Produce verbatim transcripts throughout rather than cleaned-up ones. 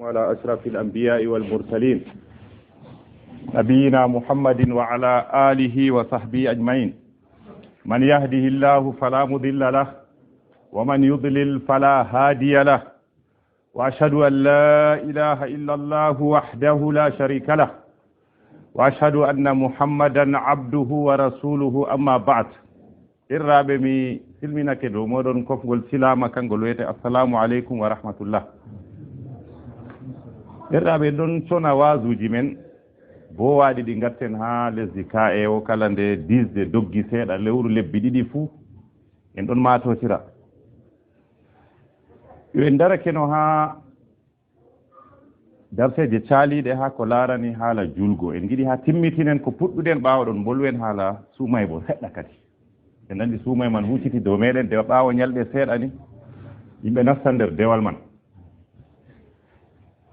على أشرف الأنبياء والمرسلين، نبينا محمد وعلى آله وصحبه أجمعين. من يهده الله فلا مضل له، ومن يضلل فلا هادي له. وأشهد أن لا إله إلا الله وحده لا شريك له، وأشهد أن محمدا عبده ورسوله. أما بعد. Irraaɓe, mi silminake dow mooɗon kofgol silaama, kangol wiyete, Assalamu aleykum wa rahmatullah. Irraaɓe, ɗon cona waazuuji men, boowaaɗi ɗi ngatten haa lesdi kaa'e o, kala nde diisde doggi seeɗa lewru lebbi ɗiɗi fuu, en ɗon maatotira. Yo en ndarakeno haa darseeje caaliiɗe haa ko laarani haala juulgo. En ngiɗi haa timmitinen ko puɗɗuɗen, ɓaawo ɗon mbolwen haala suumaybo seɗɗa kadi. En anndi suumay man hucciti dow meɗen, de ɓaawo nyalɗe seeɗa ni, yimɓe nastan nder dewal man.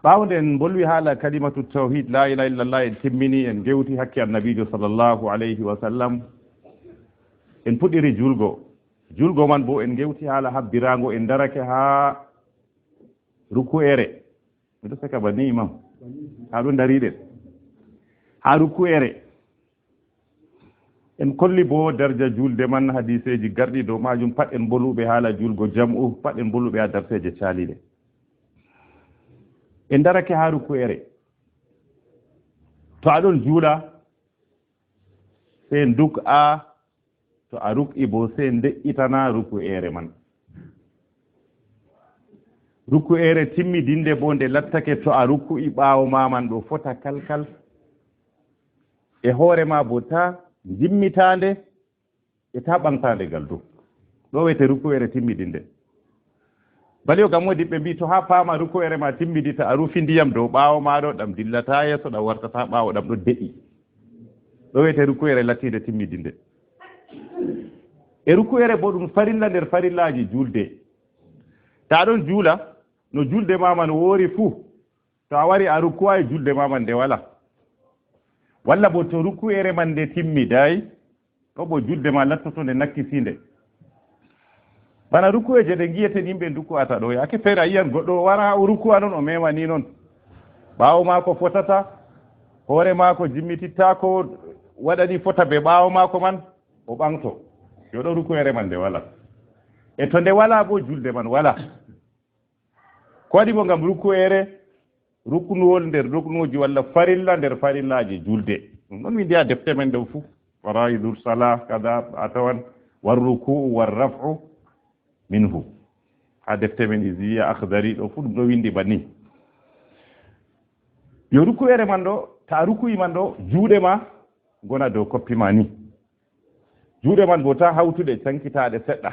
Ɓaawo nde en mbolwi haala kalimatu tawhid, la ilaha illallah, en timmini, en ngewti hakke annabiijo sallallahu alayhi wa sallam. En puɗɗiri juulgo. Juulgo man bo en ngewti haala habbiraango, en darake haa ruku'ere. Miɗo seka banni, imam. Haa ɗo ndariɗen. Haa ruku'ere. En kolli bo darja juulde man, hadiseeji garɗi dow maajum, pat en mboluɓe haala juulgo jam'u, pat en mboluɓe haa darseeje caaliiɗe. En darake haa ruku'ere. To a ɗon juula, sey nduk'a, to a ruk'i bo, sey nde'itana ruku'ere man. Ruku'ere timmidinde bo nde lattake to a ruku'i ɓaawo ma man ɗo fota kalkal. E hoore ma bo ta jimmitaande, e ta ɓaŋtaande gal dow. Ɗo wiyete ruku'ere timmidinde. Bali o gam wodi ɓe mbi to haa paama ruku'ere ma timmidita, a rufi ndiyam dow ɓaawo ma ɗo, ɗam dillata yeeso, ɗam wartata ɓaawo, ɗam ɗo de'i. Ɗo wiyete ruku'ere lattiinde timmidinde. E ruku'ere bo ɗum farilla nder farillaaji juulde. Ta ɗon juula, no juulde ma man woori fuu, to a wari a ruku'ay, juulde ma man nde wala. Walla bo to ruku'ere man nde timmiday, ɗo bo juulde ma lattoto nde nakkisiinde. Bana ruku'eje ɗe ngi'eten yimɓe nduku'ata ɗo, yaake feere a yi'an goɗɗo o wara o ruku'a non, o mema ni non. Ɓaawo maako fotata, hoore maako jimmitittaako, waɗani fota be ɓaawo maako man, o ɓaŋto. Yo ɗo ruku'ere man nde wala. E to nde wala bo juulde man wala. Ko waɗi bo ngam ruku'ere, ruknuwol nder ruknuuji walla farilla nder farillaaji juulde. Ɗum ɗon windi haa defte men ɗo fuu. Fara'idus salah, kada, a tawan, war ruku'u, war raf'u minhu. Haa defte men Iziya, Akhdari, ɗo fuu ɗum ɗo windi banni. Yo ruku'ere man ɗo, ta ruku'i man ɗo, juuɗe ma ngona dow koppi ma ni. Juuɗe man bo ta hawtuɗe, cankitaaɗe seɗɗa.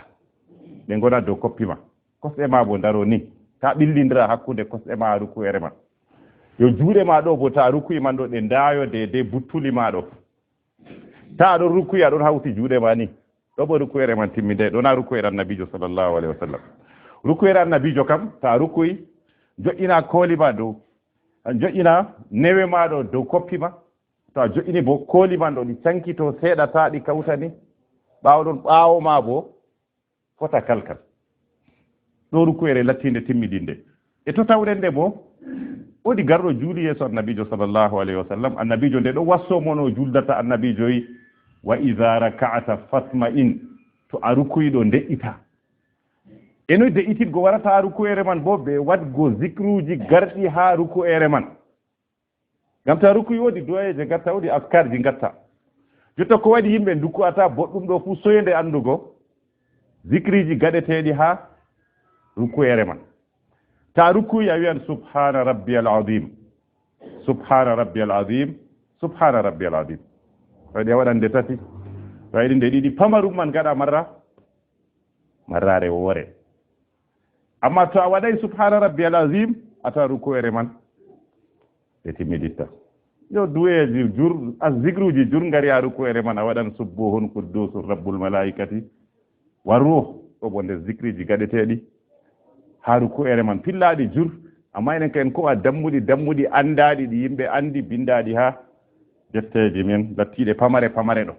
Ɗe ngona dow koppi ma. Kosɗe ma bo ndaro ni. Ta ɓillindira hakkunde kosɗe ma haa ruku'ere man. Yo juuɗe ma ɗo bo ta ruku'i man ɗo ɗe ndaayo deydey buttuli ma ɗo. Ta a ɗon ruku'i a ɗon hawti juuɗe ma ni. Ɗo bo ruku'ere man timmidey. Ɗo na ruku'ere Annabiijo sallallahu alayhi wa sallam. Ruku'ere Annabiijo kam ta ruku'i jo'ina kooli ma dow. Jo'ina newe ma ɗo dow koppi ma. To a jo'ini bo kooli man ɗo ɗi cankito seeɗa ta ɗi kawta ni. Ɓaawo ɗon ɓaawo ma bo fota kalkal. Ɗo ruku'ere lattiinde timmidinde. E to tawɗen nde bo, woodi garɗo juuli yeeso Annabiijo sallallahu alayhi wa sallam. Annabiijo nde ɗo wasso mo no juldata. Annabiijo wi, "Wa iza raka'ata fasma'in." To a ruku'i ɗo nde'ita. E noy de'ititgo warata haa ruku'ere man bo? Be waɗgo zikruuji garɗi haa ruku'ere man. Ngam ta ruku'i woodi du'ayeeje ngatta, woodi askarji ngatta. Jotta ko waɗi yimɓe nduku'ata boɗɗum ɗo fuu soyde anndugo zikriiji gaɗeteeɗi haa ruku'ere man. Ta ruku'i a wi'an, "Subhaana rabbiyal azim. Subhaana rabbiyal azim. Subhaana rabbiyal azim." To a yiɗi a waɗan nde tati. To a yiɗi nde ɗiɗi. Pamarum man gaɗa marra. Marraare woore. Amma to a waɗay subhaana rabbiyal azim, a tawa ruku'ere man. Ɓe timmiditta. Yo du'eeji jur, a zikruuji jur ngari haa ruku'ere man, a waɗan subbuhun quddusun rabbul malaa'ikati war ruh. Ɗo bo nder zikriiji gaɗeteeɗi haa ruku'ere man. Pillaaɗi jur, amma enen ka'en ko a dammuɗi, dammuɗi anndaaɗi ɗi yimɓe anndi, binndaaɗi haa defteeji men, lattiiɗe pamare pamare ɗo.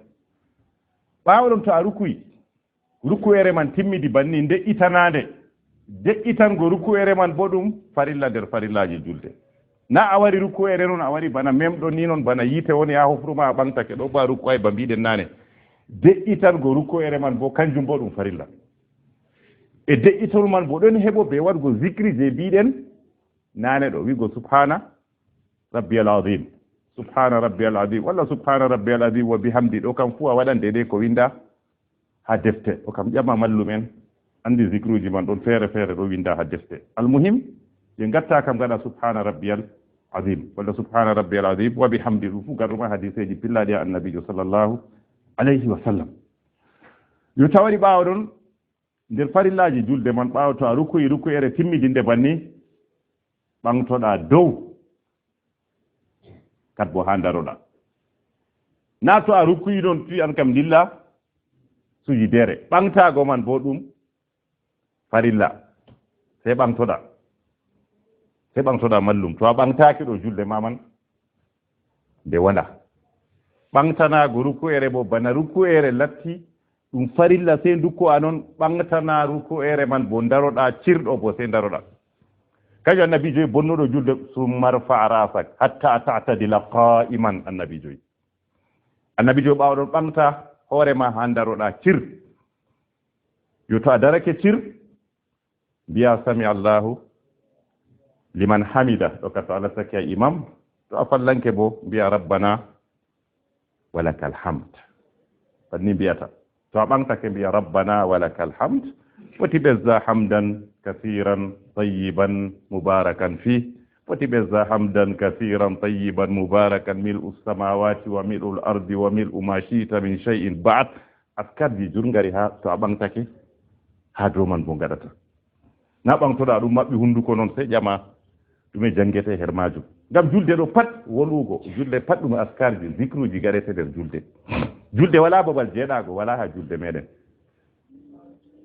Ɓaawo ɗon to a ruku'i, ruku'ere man timmidi banni nde itanaande. De'itango ruku'ere man bo ɗum farilla nder farillaaji julde. Na a wari ruku'ere non, a wari bana memɗo ni non, bana yiite woni haa hofru ma, a ɓaŋgtake ɗo ba ruku'ay ba mbiɗen naane. De'itango ruku'ere man bo kanjum bo ɗum farilla. E de'itol man bo ɗon heɓo be waɗugo zikri je mbiɗen naane ɗo, wi'go subhana rabbiyal azim, subhana rabbiyal azim, walla subhana rabbiyal azim wa bihamdi. Ɗo kam fu a waɗan deydey ko winda haa defte. Ɗo kam ƴama mallum'en, anndi zikruuji man ɗon feere feere ɗo winda haa defte. Almuhim, ɓe ngatta kam ngaɗa subhana rabbiyal azim, walla subhana rabbiyal azim wa bihamdi. Ɗum fu gaɗuma hadiseeji pillaaɗi haa annabiijo sallallahu alayhi wa sallam. Yo tawari ɓaawo ɗon, nder farillaaji julde man, ɓaawo to a ruku'i ruku'ere timmidinde banni, ɓaŋgtoɗa dow, kat bo haa ndaroɗa. Na to a ruku'i non, tu an kam ndilla sujidere. Ɓaŋgtaago man bo ɗum farilla. Sey ɓaŋgtoɗa. Sey ɓaŋgtoɗa mallum. To a ɓaŋgtaaki ɗo, julde ma man nde wala. Ɓaŋgtanaago ruku'ere bo, bana ruku'ere latti ɗum farilla, sey nduko'a non, ɓaŋgtana ruku'ere man bo, ndaroɗa cirɗo bo, sey ndaroɗa. Kanjum annabiijo wi'i bonnuɗo julde, "Summa rfa' ra'sak hatta ta'tadila qa'iman," annabiijo wi'i. Annabiijo ɓaawo ɗon ɓaŋgta hoore ma haa ndaroɗa cir. Yo to a darake cir, mbi'a, "Sami Allahu liman hamida." Ɗo ka to Allah saki a imam, to a fallanke bo, mbi'a, "Rabbana walakal hamd." Banni mbi'ata. To a ɓaŋgtake, mbi'a, "Rabbana walakal hamd." Foti ɓesda, "Hamdan kasiran tayyiban mubarakan fi." Foti ɓesda, "Hamdan kasiran tayyiban mubarakan mil'u samawati wa mil'u al-ardi wa mil'u ma shi'ta min shay'in ba'd." Askarji jurngari haa to a ɓaŋgtake, haa dow man bo ngaɗata. Na ɓaŋgtoɗa ɗum maɓɓi hunduko non, sey ƴama ɗume jaŋgete her maajum. Ngam julde ɗo pat wolugo, julde pat ɗum askarji, zikruuji gaɗete nder julde. Julde wala babal jeeɗaago, wala haa julde meɗen.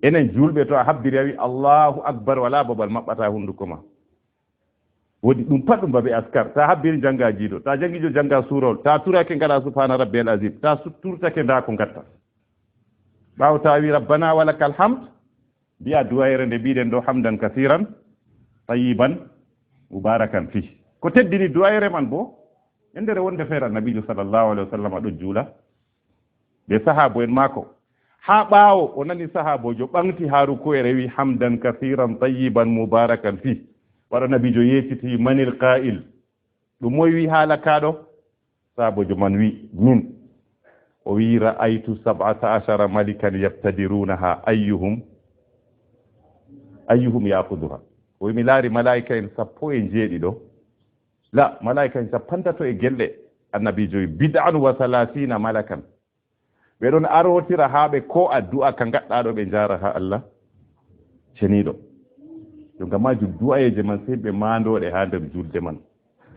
Enen julɓe, to a habbiri a wi, "Allahu Akbar," wala babal maɓɓata hunduko ma. Woodi ɗum pat ɗum babe askar. Ta habbiri janga jiido, ta jangi jo janga surol, ta turake ngaɗa subhana rabbiyal azim, ta su-, turtake nda ko ngatta. Ɓaawo ta wi rabbana walakal hamd, mbi'a du'ayere nde mbiɗen ɗo, "Hamdan kasiran tayyiban mubarakan fi." Ko teddini du'ayere man bo, e nder wonde feere annabijo sallallahu alaihi wasallam ɗo juula be sahaabo'en maako. Haa ɓaawo o nani sahaabojo ɓaŋgti haa ruku'ere wi, "Hamdan kasiran tayyiban mubarakan fi." Waɗo nabijo yeeciti, "Manil qa'il?" Ɗum moy wi haala ka ɗo? Sahaabojo man wi, "Min." O wi, "Ra'aytu sab'ata ashara malikan yabtadirunaha, ayyuhum, ayyuhum ya'khudhuha?" O wi, "Mi laari malaa'ika'en sappo e njeeɗiɗo." La, malaa'ika'en cappantato e gelɗe. Annabijo wi, "Bid'an wa salasina malakan." Ɓe ɗon arotira haa ɓe ko addu'a ka ngaɗɗa ɗo, ɓe njaara haa Allah ceniiɗo. Yo ngam maajum du'ayeeje man sey ɓe maandooɗe haa nder julde man.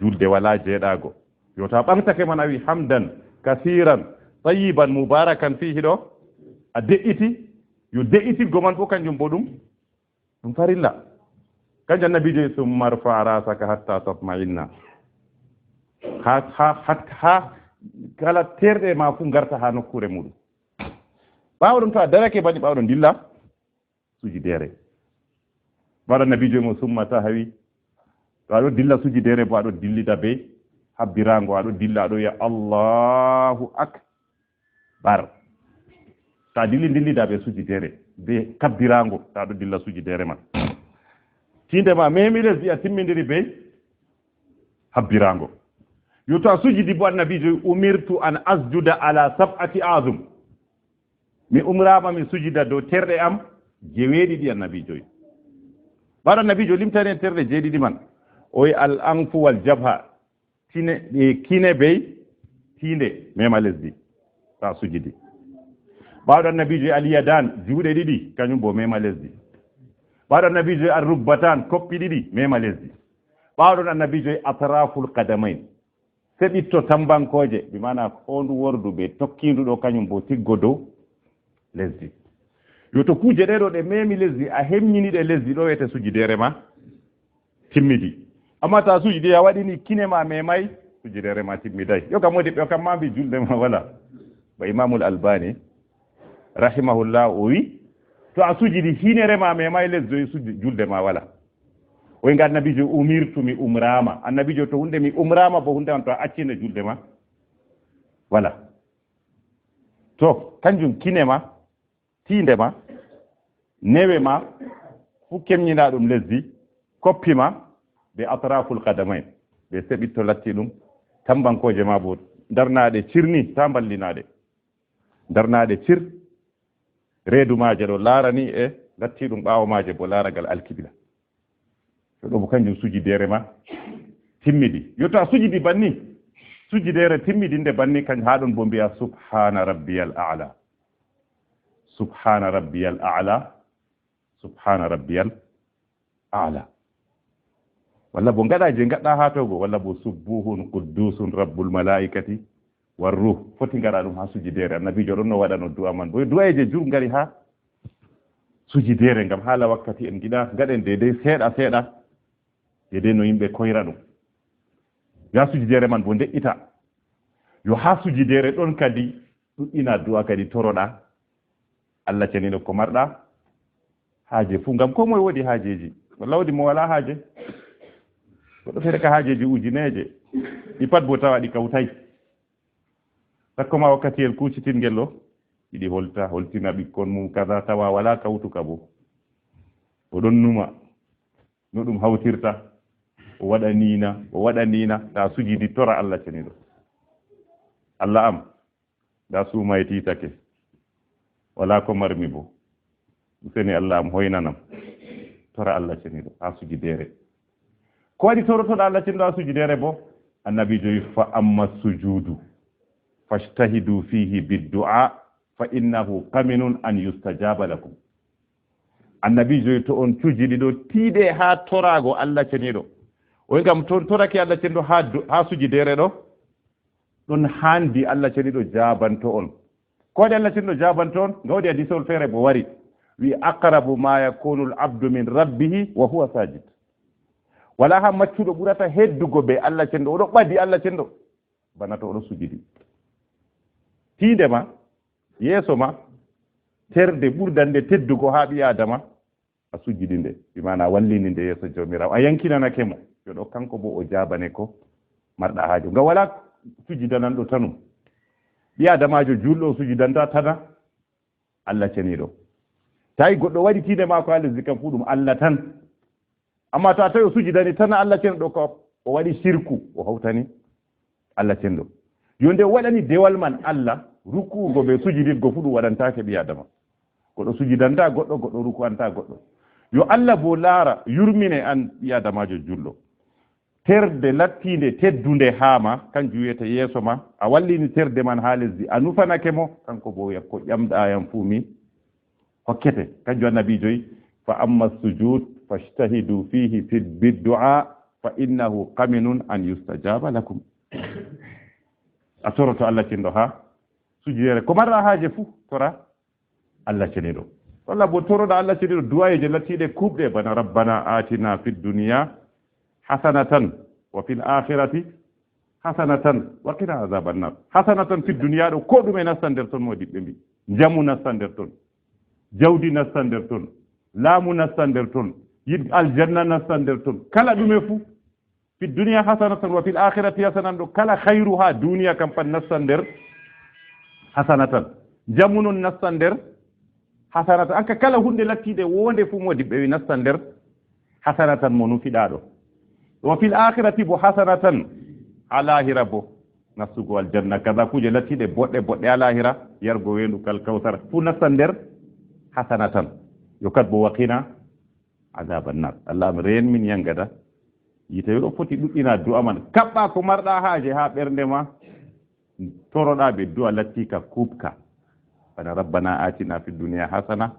Julde walaa jeeɗaago. Yo to a ɓaŋgtake man a wi, "Hamdan kasiran tayyiban mubarakan fihi" ɗo, a de'iti, yo de'itirgo man bo kanjum bo ɗum ɗum farilla. Kanjum annabijo wi, "Summa rfa' ra'saka hatta tatma'inna." Ha, ha, ha, ha kala terɗe ma fu ngarta ha nokkure muɗum. Ɓawo ɗum to a darake bani ɓawo ɗum dilla sujidere. Ɓawo annabijo wi mo, "Summa tahawi." To aɗo dilla sujidere bo aɗo dillida be habbirango, aɗo dilla aɗo wi'a, "Allahu ak-" Bar. Ta dilli, dillida be sujidere, be kabbiraango, ta ɗo dilla sujidere man. Tinde ma memi lesdi a timmindiri be habbiraango. Yo to a sujidi bo annabijo, "Umirtu an asjuda ala sab'ati azum." Mi umrama mi sujida dow terɗe am jeweeɗiɗi annabijo. Bar annabijo limtani en terɗe jeeɗiɗi man. O wi, "Al anfu wal jabha." Tine, e kine bey tiinde, mema lesdi, ta sujidi. Ɓawo ɗon annabijo wi, "Al yadan", juuɗe ɗiɗi, kañum bo mema lesdi. Ɓawo ɗon annabijo wi, "Ar rubbatan", koppi ɗiɗi, mema lesdi. Ɓawo ɗon annabijo wi, "Atraful qadamain", seɓitto tambankooje, bi maana hondu wordu be tokkindu ɗo, kañum bo tiggo dow lesdi. Yo to kuuje ɗe ɗo ɗe memi lesdi, a hemñini ɗe lesdi, ɗo wiyete sujidere ma timmidi. Amma ta sujidi a waɗini kine ma memay, sujidere ma timmiday. Yo kam modi ɓe kam ma mbi julde ma wala. Ba Imamul Albani rahimahullah o wi, To a sujidi, hinere ma memay lesdi, e sujud-, julde ma wala. O wi'i nga annabiijo, "Umirtu", mi umraama. Annabiijo, to hunde mi umraama bo, hunde man to a accine julde ma wala. To, kanjum kine ma, tiinde ma, newe ma, fu kemnyina ɗum lesdi, koppi ma, be atraful qadamain, be seɓitto latti ɗum, tambankooje ma bo, darnaaɗe cirni, ta mballinaɗe. Darnaaɗe cir, reedu maaje ɗo laarani e latti ɗum ɓaawo maaje bo laaragal alkibla. To ɗo bo kanjum sujideere ma timmidi. Yo to a sujidi banni, sujideere timmidinde banni, kan haa ɗon bo mbi'a, "Subhana rabbiyal a'la. Subhana rabbiyal a'la. Subhana rabbiyal a'la." Walla bo ngaɗa je ngaɗɗa haa togo, walla bo, "Subbuhun quddusun rabbul malaikati war ruh." Foti ngaɗa ɗum haa sujideere. Annabiijo ɗon no waɗano du'a man. Bo du'aeje jur ngari haa sujideere, ngam haala wakkati en ngiɗa ngaɗen deydey seeɗa seeɗa, deydey no yimɓe koyra ɗum. Yo haa sujideere man bo nde'ita. Yo haa sujideere ɗon kadi ɗuɗɗina du'a kadi toroɗa Allah ceniɗo ko marɗa haaje fuu, ngam koo moye woodi haajeeji. Walla woodi mo walaa haaje? Goɗɗo feere ka haajeeji ujineeje. Ɗi pat bo tawa ɗi kawtay. Sakko ma wakkatiyel kuucitingel ɗo, iɗi holta, holtina ɓikkon mum, kaza, tawa walaa kawtuka bo. O ɗon numa no ɗum hawtirta. O waɗa niina, o waɗa niina, ta sujidi tora Allah ceniɗo. Allah am, nda suumaytiitake. Walaa ko marmi bo. Useni Allah am hoynanam. Tora Allah ceniɗo haa sujideere. Ko waɗi torotoɗa Allah ceniɗo haa sujideere bo? Annabiijo wi, "Fa amma sujudu, fajtahidu fihi biddu'a, fa innahu qaminun an yustajaba lakum." Annabiijo wi, to on cujidi ɗo, tiiɗe haa toraago Allah ceniɗo. O wi, ngam to on torake Allah ceniɗo haa du-, haa sujideere ɗo, ɗon haandi Allah ceniɗo jaabanto on. Ko waɗi Allah ceniɗo jaabanto on? Nga woodi hadisol feere bo wari. Wi, "Aqrabu ma yakunu al-abdu min rabbihi wa huwa sajid." Walaa haa maccuɗo ɓurata heddugo be Allah ceniɗo. O ɗo ɓadi Allah ceniɗo. Bana to o ɗo sujidi. Tiinde ma, yeeso ma, terde ɓurdande teddugo haa ɓii Aadama, a sujidi nde, bi maana a wallini nde yeeso Jawmiraawo, a yankinanake mo, yo ɗo kanko bo o jaabane ko marɗa haaje. Nga walaa sujidananɗo tanum. Ɓii Aadamaajo juulɗo o sujidanta tana Allah ceniiɗo. Tawi goɗɗo waɗi tiinde maako haa lesdi kam fuu ɗum Allah tan. Ammaa to a tawi o sujidani tana Allah ceniiɗo, ko o waɗi sirku, o hawtani Allah ceniiɗo. Yo nde o waɗani dewal man Allah, ruku'ugo be sujididgo fuu ɗum waɗantaake ɓii Aadama. Goɗɗo sujidanta goɗɗo, goɗɗo ruku'anta goɗɗo. Yo Allah bo laara, yurmine an ɓii Aadamaajo juulɗo. Terde lattiinde teddunde haa ma, kanjum wiyete yeeso ma, a wallini terde man haa lesdi, a nufanake mo, kanko bo yakko ƴamɗa yam fuu mi hokkete. Kanjum Annabiijo wi, "Fa amma sujud, fajtahidu fihi fi biddu'a, fa innahu qaminun an yustajaba lakum." A toroto Allah ceniiɗo haa sujideere. Ko marɗa haaje fuu, tora Allah ceniiɗo. Walla bo toroɗa Allah ceniiɗo du'ayeeje lattiiɗe kuuɓɗe, bana, "Rabbana atina fid dunya hasanatan wa fil akhirati hasanatan wa qina azaban nar." Hasanatan fid dunya ɗo, ko ɗume nastan nder ton, moodiɓɓe mbi. Njamu nastan nder ton. Jawdi nastan nder ton. Laamu nastan nder ton. Yiɗ aljanna nastan nder ton. Kala ɗume fuu. Fi dunya hasanatan wa fil akhirati hasanatan ɗo, kala khayru haa duniya kam pat nastan nder hasanatan. Njamu non nastan nder hasanatan. Anka kala hunde lattiinde woonde fuu, moodiɓɓe wi, nastan nder hasanatan mo nufiɗa ɗo. Wa fil akhirati bo hasanatan, haa laahira bo, nastugo aljanna, kaza, kuuje lattiiɗe boɗɗe boɗɗe haa laahira, yargo weendu kal kawsara, fuu nastan nder hasanatan. Yo kat bo wa qina azaban nar. Allah am, reen min yangada yiite. Yo ɗo foti ɗuɗɗina du'a man. Kaɓɓa ko marɗa haaje haa ɓernde ma. Toroɗa be du'a lattiika kuuɓka. Bana, "Rabbana atina fid dunya hasana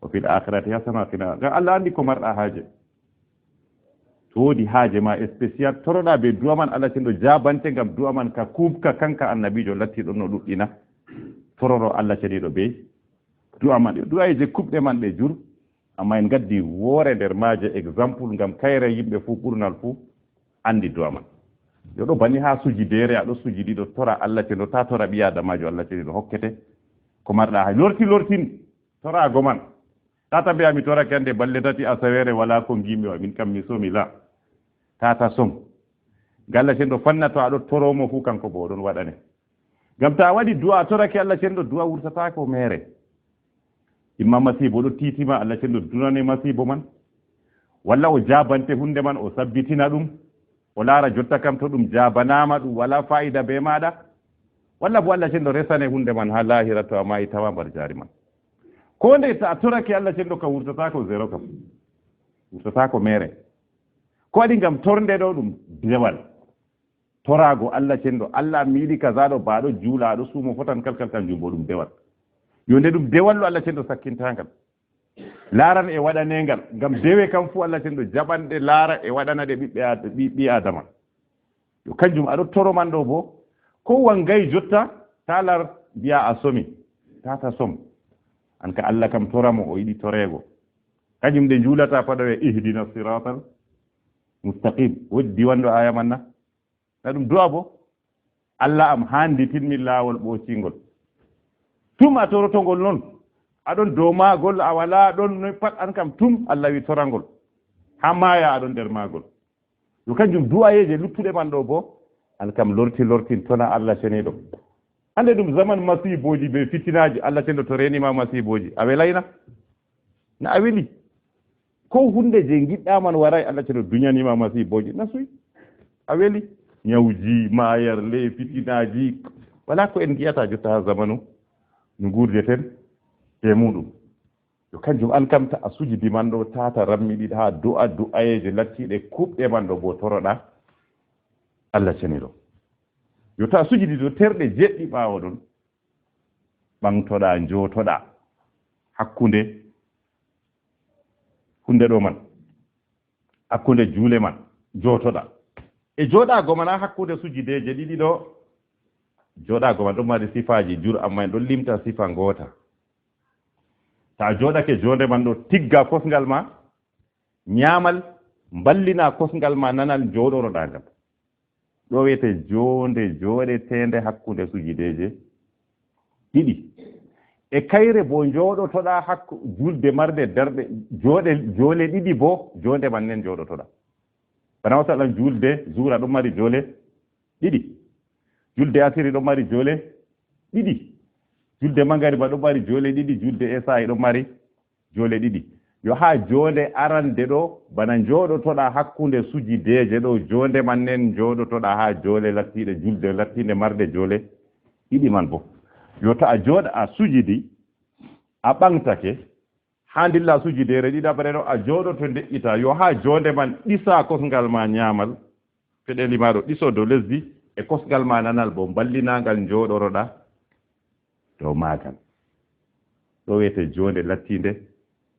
wa fil akhirati hasana wa qina." Ngam Allah anndi ko marɗa haaje. To woodi haaje ma spécial, toroɗa be du'a man, Allah ceniiɗo jaabante ngam du'a man ka kuuɓka, kanka Annabiijo latti ɗon no ɗuɗɗina. Tororo Allah ceniiɗo be du'a man. Du'ayeeje kuuɓɗe man ɗe jur. Ammaa en ngaddi woore nder maaje, exemple, ngam kayre yimɓe fuu, ɓurnal fuu, anndi du'a man. Yo ɗo banni haa sujideere, a ɗo sujidi, ɗo tora Allah ceniiɗo, ta tora ɓii Aadamaajo, Allah ceniiɗo hokkete ko marɗa haaje. Lorti, lortin toraago man. Tata mbiya mi torake hannde balɗe tati asaweere walaa ko ngiimi wa, min kam mi somi la. Tata som. Ngam Allah cenɗo fanna to aɗo toromo fuu kanko bo o ɗon waɗane. Ngam ta a waɗi du'a a torake Allah cenɗo du'a wurtataako meere. Imma masiibo ɗo tiitima Allah cenɗo dunane masiibo man. Walla o jaabante huunde man o sabbitina ɗum. O laara jotta kam to ɗum jaabanaama ɗum walaa faayida bee maaɗa. Walla bo Allah cenɗo resane huunde man haa laahira to a maayi tawa mbar jaari man. Koo ndey ta a torake Allah cenɗo ka wurtataako zero kam. Wurtataako meere. Ko waɗi ngam tornde ɗo ɗum dewal. Toraago Allah cenɗo, Allah mi yiɗi kaza ɗo ba aɗo juula, aɗo suumo fotan kalkal kanjum bo ɗum dewal. Yo nde ɗum dewal ɗo Allah cenɗo sakkintangal. Laaran e waɗanengal, ngam dewe kam fuu Allah cenɗo jaɓan ɗe laara e waɗana ɗe ɓiɓɓe ad-, ɓi, ɓi Adama. Yo kanjum aɗo toro man ɗo bo, ko wangay jotta, ta lar mbiya a somi, tata som. An ka Allah kam toramo o yiɗi toreego. Kanjum nde juulata paɗowe ihdina siratal mustaqim. Woddi wanɗo aya man na? Na ɗum du'a bo. Allah am handitinmi laawol ɓoocingol. Tum a torotongol non. Aɗon dow maagol, a walaa ɗon, noy pat an kam tum Allah wi torangol. Haa maaya aɗon nder maagol. Yo kanjum du'ayeeje luttuɗe man ɗo bo, an kam lorti lortin tona Allah ceniiɗo. Hande ɗum zaman masiibooji be fitinaaji, Allah cenɗo to reenima masiibooji, a welayna? Na a weli? Ko hunde je ngiɗɗa man waray, Allah cenɗo duñanima masiibooji, na suy? A weli? Nyawji, maayarle, fitinaaji, wala ko en ngi'ata jotta ha zamanu no nguurdeten be muɗum. Yo kanjum an kam ta a sujidi man ɗo tata rammiɗiɗa ha du'a du'ayeje lattiɗe kuɓɗe man ɗo bo toroɗa Allah ceniɗo. Yo ta a sujidi to terɗe jeɗɗi ɓawo ɗon ɓaŋtoɗa, njotoɗa hakkunde hunde ɗo man, hakkunde juule man, jotoɗa. E joɗago man ha hakkunde sujideje ɗiɗi ɗo, joɗago man ɗon mari sifaji jur, amma en ɗon limta sifa ngota. Ta joɗake jonde man ɗo, tigga kosngal ma nyamal, mballina kosngal ma nanal, joɗoroɗa ngal. Ɗo wiyete jonde joɗetende hakkunde sujideje ɗiɗi. E kayre bo joɗotoɗa hakku-, julde marde darɗe, joɗe, jole ɗiɗi bo jonde man nen joɗotoɗa. Bana masalan julde zuura ɗon mari jole ɗiɗi. Julde asiri ɗon mari jole ɗiɗi. Julde mangariba ɗon mari jole ɗiɗi. Julde esa'i ɗon mari jole ɗiɗi. Yo ha jole arande ɗo, bana joɗotoɗa hakkunde sujideje ɗo, jonde man nen joɗotoɗa ha jole lattiɗe, julde lattinde marde jole ɗiɗi man bo. Yo ta a joɗa a sujidi, a ɓaŋtake, ha ndilla sujidere ɗiɗaɓre ɗo, a joɗoto ndeƴƴita, yo ha jonde man ɗisa kosngal ma nyamal, peɗeli ma ɗo ɗiso dow lesdi, e kosngal ma nanal bo mballinagal joɗoroɗa dow magal. Ɗo wiyete jonde lattinde,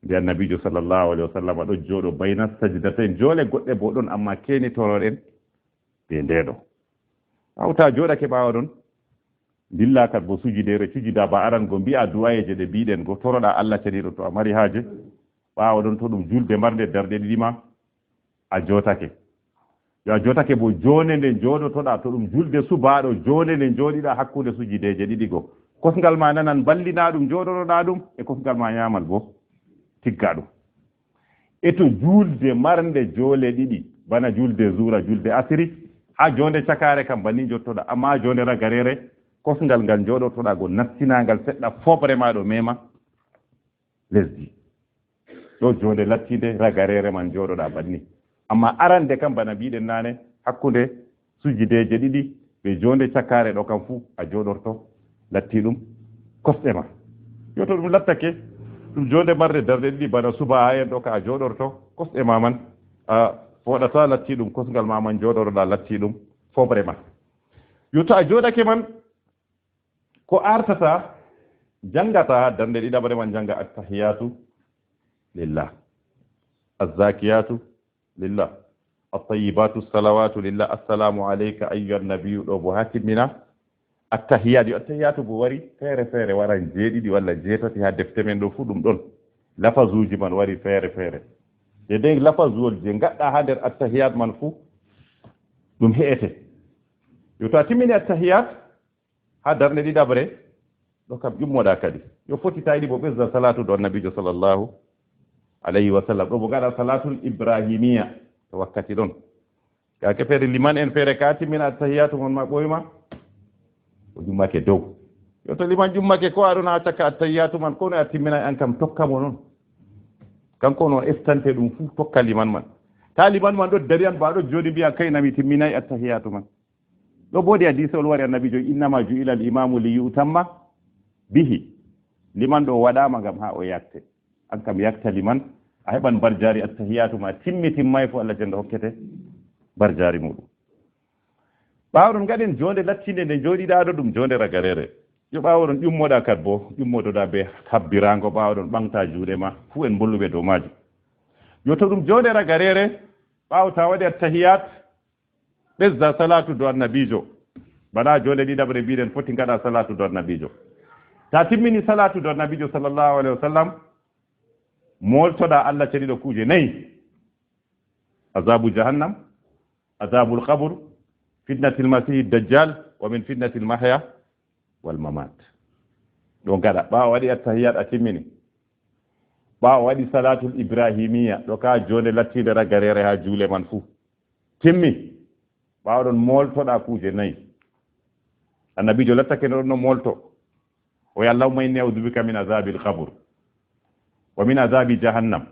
nde Annabijo sallallahu alaihi wasallam ɗo joɗo bayna sajdatain. Jole goɗɗe bo ɗon, amma kenitoroɗen be nde ɗo. Hawta joɗake ɓawo ɗon, ndilla kat bo sujidere, sujida ba aran go, mbi'a du'ayeje ɗe mbiɗen go, toroɗa Allah ceniɗo to a mari haje. Ɓawo ɗon to ɗum julde marde darɗe ɗiɗi ma, a jotake. Yo a jotake bo jonde nde joɗotoɗa, to ɗum julde subaɗo, jonde nde joɗiɗa hakkunde sujideje ɗiɗi go. Kosngal ma nanan ballina ɗum joɗotoɗa ɗum, e kosngal ma nyamal bo tigga ɗum. E to julde marnde jole ɗiɗi, bana julde zuura, julde asiri, ha jonde cakare kam bannin jottoɗa, amma ha jonde ragarere, kosngal ngal joɗotoɗa go nastina ngal seɗɗa, foɓre ma ɗo mema lesdi. Ɗo jonde lattinde ragarere man joɗoɗa banni. Amma arande kam bana mbiɗen nane, hakkunde sujideje ɗiɗi, ɓe jonde cakare ɗo kam fu a joɗorto, latti ɗum kosɗe ma. Yo to ɗum lattake, ɗum jonde marde darɗe ɗiɗi bana suba ha en ɗo ka a joɗorto, kosɗe ma man a foɗata, latti ɗum kosngal ma man joɗoroɗa, latti ɗum foɓre ma. Yo to a joɗake man, ko artata, jangata darnde ɗiɗaɓre man, janga attahiyatu lillah, azzakiyatu lillah, at-tayyibatu salawatu lillah, assalamu alayka ayyuhan nabiyyu, ɗo bo ha timmina attahiyat. Yo attahiyatu bo wari fere fere, waran jeeɗiɗi walla jeetati ha defte men ɗo fu, ɗum ɗon lafazuji man wari fere fere. E nden lafazuwol je gaɗɗa ha nder attahiyat man fu, ɗum he'ete. Yo to a timmini attahiyat, ha darnde ɗiɗaɓre, ɗo kam ƴummoɗa kadi. Yo foti ta yiɗi bo ɓesda salatu dow Annabijo sallallahu Alayhi wa sallam. Ɗo bo ngaɗa salatul ibrahimiya to wakkati ɗon. Ka ke feere liman en feere ka timmina attahiyatu mon ma ɓoyma. O jummake dow. Yo to liman jummake ko aɗon ha cakka attahiyatu man ko no a timmina an kam tokka mo non. Kanko no estante ɗum fu tokka liman man. Ta liman man ɗo dari an ba ɗo jooɗi mbiya kay nami timminay attahiyatu man. Ɗo bo de hadisol wari annabijo innama ju'ila al imamu li yu'tamma bihi. Liman ɗo waɗama ngam ha o yakte. An kam yakta liman a heɓan barjari attahiyatu ma timmi timmay fu Allah jendo hokkete barjari muɗum. Ɓawo ɗum ngaɗen jonde lattinde nde joɗiɗa ɗo ɗum jonde ragarere. Yo ɓawo ɗon ƴummoɗa kad bo ƴummotoɗa be habbirango ɓawo ɗon ɓangta juuɗe ma fu en bolluɓe dow majum. Yo to ɗum jonde ragarere ɓawo ta waɗi attahiyat ɓesda salatu do annabijo. Bana jonde ɗiɗaɓre mbiɗen foti ngaɗa salatu do annabijo. Ta timmini salatu do annabijo sallallahu alaihi wasallam moltoɗa Allah ceniɗo kuje nayi. Azabu jahannam, azabul qabr, fitnatil masihi dajjal, wa min fitnatil mahya wal mamat. Ɗo gaɗa ɓawo waɗi attahiyat a timmini. Ɓawo waɗi salatul ibrahimiya ɗo ka jonde lattinde ragarere ha juule man fu. Timmi. Ɓawo ɗon moltoɗa kuje nayi. Annabijo lattake no ɗon no molto. O ya Allahumma inni a'udhu bika min azabil qabr. Wa min azabi jahannam.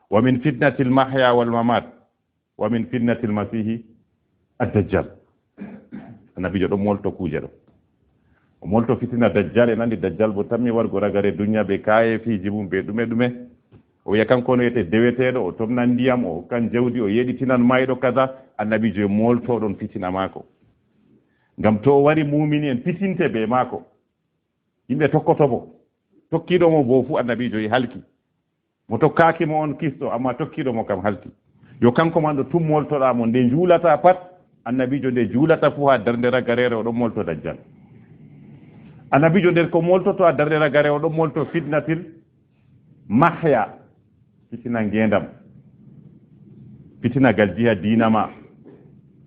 Wa min fitnatil mahya wal mamat. Wa min fitnatil masihi ad-dajjal. Annabijo ɗon molto kuje ɗo. O molto fitina dajjal en andi dajjal bo tammi wargo ragare dunya be kaye fiji mum be ɗume ɗume. O wiya kanko no yete deweteɗo o tomnan ndiyam o kan jawdi o yeɗitinan mayɗo kaza. Annabijo e molto ɗon fitina mako. Ngam to o wari mumini en fitinte be mako. Yimɓe tokkoto mo tokkiɗo mo bo fu annabijo e halki. Mo tokkaki mo on kisto amma tokkiɗo mo kam halki. Yo kanko man ɗo tun moltoɗa mo nde juulata pat. Annabijo nde juulata fu ha darnde ragarere oɗon molto dajjal. Annabijo nder ko moltoto ha darnde ragare oɗon molto fitnatil mahya. Fitina ngendam. Fitina gal jiha dina ma.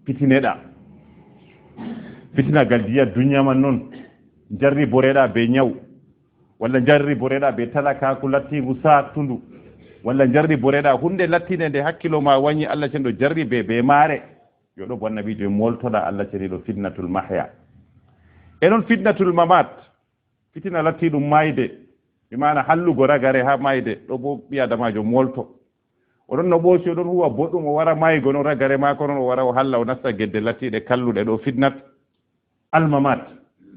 Fitineɗa. Fitina gal jiha dunya man non. Jarriboreɗa be nyaw. Walla jarriboreɗa be talakaku lattigu sattundu. Walla jarriboreɗa hunde lattinde nde hakkilo ma wanyi Allah cenɗo jarribe be mare. Yo ɗo bo annabijo e moltoɗa Allah ceniɗo fitnatul mahya. E non fitnatul mamat. Fitina latti ɗum mayde. Bi mana hallugo ragare ha mayde ɗo bo ɓi adamajo molto. O ɗon no ɓoosi o ɗon huwa boɗɗum o wara maygo non ragare mako non o wara o halla o nasta gedde lattiɗe kalluɗe ɗo fitnat. Almamat.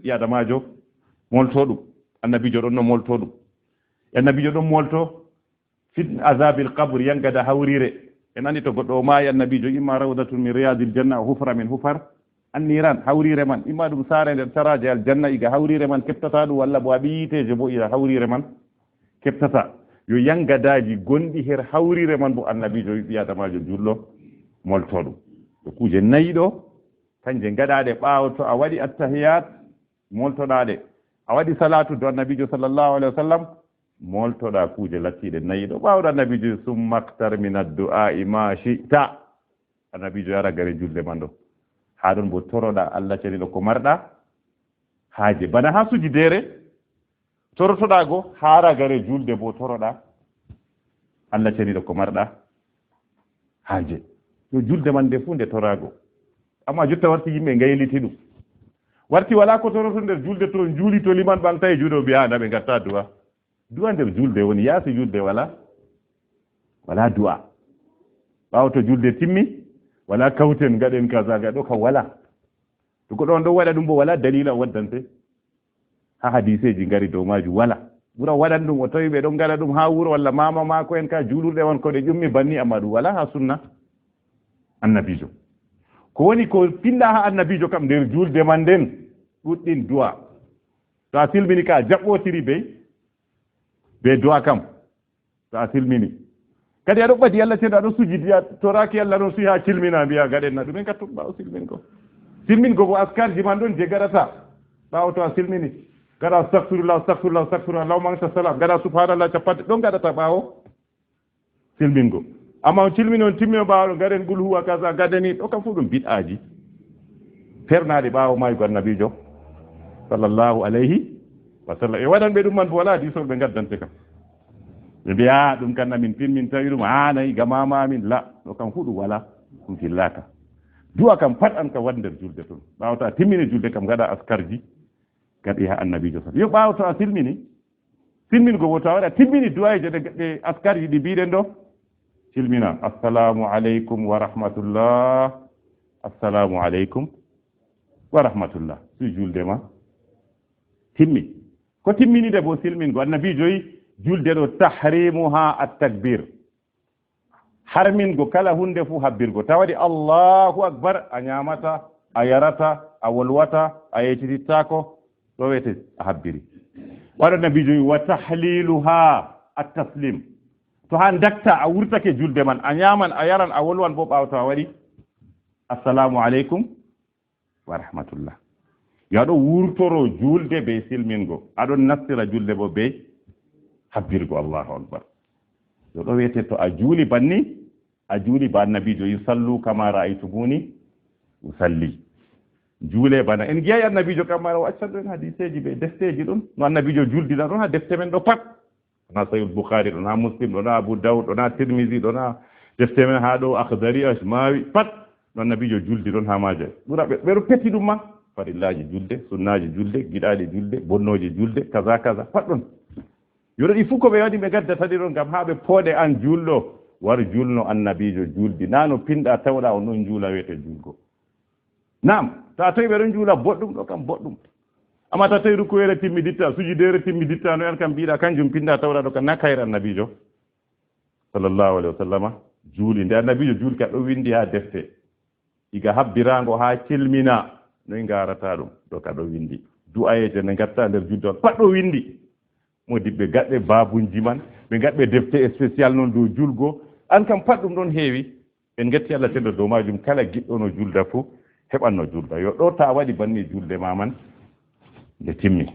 Ɓi adamajo molto ɗum. Annabijo ɗon no molto ɗum. Annabijo ɗon molto fitna azabil qabr yangada hawrire. En andi to goɗɗo o maayi annabijo imma rawdatun min riyadil janna o hufra min hufar anniran hawrire man imma ɗum saare nder taraje aljanna iga hawrire man keɓtata ɗum walla bo aɓi yiteje bo ira hawrire man keɓtata. Yo yangadaji gonɗi her hawrire man bo annabijo ɓi adamajo jullo molto ɗum. Ɗo kuje nayi ɗo kanje gaɗaɗe ɓawo to a waɗi attahiyat moltoɗaɗe a waɗi salatu do annabijo sallallahu alaihi wasallam. Moltoɗa kuje lattiɗe nayi ɗo ɓawɗo annabijo summa aktar min addu'a'i ma shi'ta. Annabijo yara gare julde man ɗo ha ɗon bo toroɗa Allah ceniɗo ko marɗa haje bana ha sujidere. Torotoɗa go ha ragare julde bo toroɗa Allah ceniɗo ko marɗa haje. Yo julde man nde fu nde torago. Amma jotta warti yimɓe gayliti ɗum warti wala ko toroto nder julde to juuli to liman ɓamta e juuɗe o mbiya na ɓe gatta du'a. Du'a nder julde woni yaasi julde wala wala du'a. Ɓawo to julde timmi wala kawten gaɗen kaza gaɗo ka wala. To goɗɗo on ɗon waɗa ɗum bo wala dalila o waddante. Ha hadiseji ngari dow majum wala ɓura waɗan ɗum o tawi ɓe ɗon ngaɗa ɗum ha wuro walla mama mako en ka julurɗe on ko ɗe ƴummi banni amma ɗum wala ha sunna annabijo. Ko woni ko pinɗa ha annabijo kam nder julde man nden ɗuɗɗin du'a. To a silmini ka jaɓɓotiri be be du'a kam to a silmini kadi aɗo ɓadi Allah ceeɗa aɗo sujidi a toraki Allah ɗon suyi ha silmina mbiya gaɗen na ɗumen gattu ɓawo silmingo. Silmingo bo askarji man ɗon je gaɗata ɓawo to a silmini. Gaɗa astahfirullah astahfirullah astahfirullah allahumma anta salam gaɗa subhanallah capanɗe ɗon gaɗata ɓawo silmingo. Amma on silmini on timmi on ɓawo ɗo gaɗen qul huwa kaza gaɗani ɗo kam fu ɗum bid'aji fernaɗi ɓawo maygo annabijo sallallahu alayhi wa sallam e waɗanɓe ɗum man bo wala disol ɓe gaddante kam. Ɓe mbiya, "Ah, ɗum kan amin timmin tawi ɗum, ah, nayi ga mama amin." La, ɗo kam huɗu wala, ɗum fillaka. Du'a kam pat an ka waɗ nder julde ton. Ɓaawo to a timmini julde kam, ngaɗa askarji, gaɗi ha annabijo sa. Yo ɓaawo to a silmini, silmin go woto a waɗa, timmini du'aje ɗe, ɗe askarji ɗi mbiɗen ɗo. Silmina, "Assalamu alaikum wa rahmatullah. Assalamu alaikum wa rahmatullah." Si julde ma timmi. Ko timminide bo silmin go, annabijo yi julde ɗo, "Tahrimuha at-takbir." Harmingo kala hunde fu habbirgo. Ta waɗi Allahu Akbar, a nyamata, a yarata, a wolwata, a yejjitittako. Ɗo wete a habbiri. Waɗo nabijo wi, "Wa tahliluha at-taslim." To ha dakta a wurtake julde man, a nyaman, a yaran, a wolwan bo ɓawo to a waɗi, "Assalamu alaikum wa rahmatullah." Yo aɗo wurtoro julde be silmingo, aɗon nastira julde bo be habbirgo. Allahu Akbar. Yo ɗo wiyete to a juuli banni, a juuli ba annabijo, "Yusallu kama ra'aytumuni usalli." Juule bana en giyay annabijo kam mara o accan ɗo en hadiseji be defteji ɗon. No annabijo juldina ɗon ha defte men ɗo pat. Ɗon ha Sahih Bukhari, ɗon ha Muslim, ɗon ha Abu Dawud, ɗon ha Tirmidhi, ɗon ha defte men ha ɗo Akhdari, Ashmawi, pat. No annabijo juldi ɗon ha maje. Ɓura ɓe, ɓe ɗo peti ɗum ma. Farillaji julde, sunnaji julde, giɗaɗe julde, bonnoje julde, kaza kaza, pat ɗon. Yo ɗo ɗi fu ko ɓe waɗi ɓe gaddata ɗi ɗon ngam ha ɓe pooɗe an julɗo. War julno annabijo juldi. Na no pinɗa tawɗa on ɗon juula wiyete julgo. Naam, to a tawi ɓe ɗon juula boɗɗum ɗo kam boɗɗum. Amma to a tawi rukuyeere timmiditta, sujudeere timmiditta, no en kam mbiɗa kanjum pinɗa tawɗa ɗo kam na kayre annabijo. Sallallahu alaihi wasallama juuli. Nde annabijo juuli ka ɗo windi ha defte. Iga habbirango ha cilmina, noy ngarata ɗum? Ɗo ka ɗo windi. Du'ayeje ne ngatta nder julde on. Pat ɗo windi. Modibbe gaɗɓe babunji man, ɓe gaɗɓe defte spécial non dow julgo. An kam pat ɗum ɗon heewi. En gatti Allah teddo dow majum, kala giɗɗo no julda fu, heɓan no julda. Yo ɗo ta waɗi banni julde ma man, nde timmi.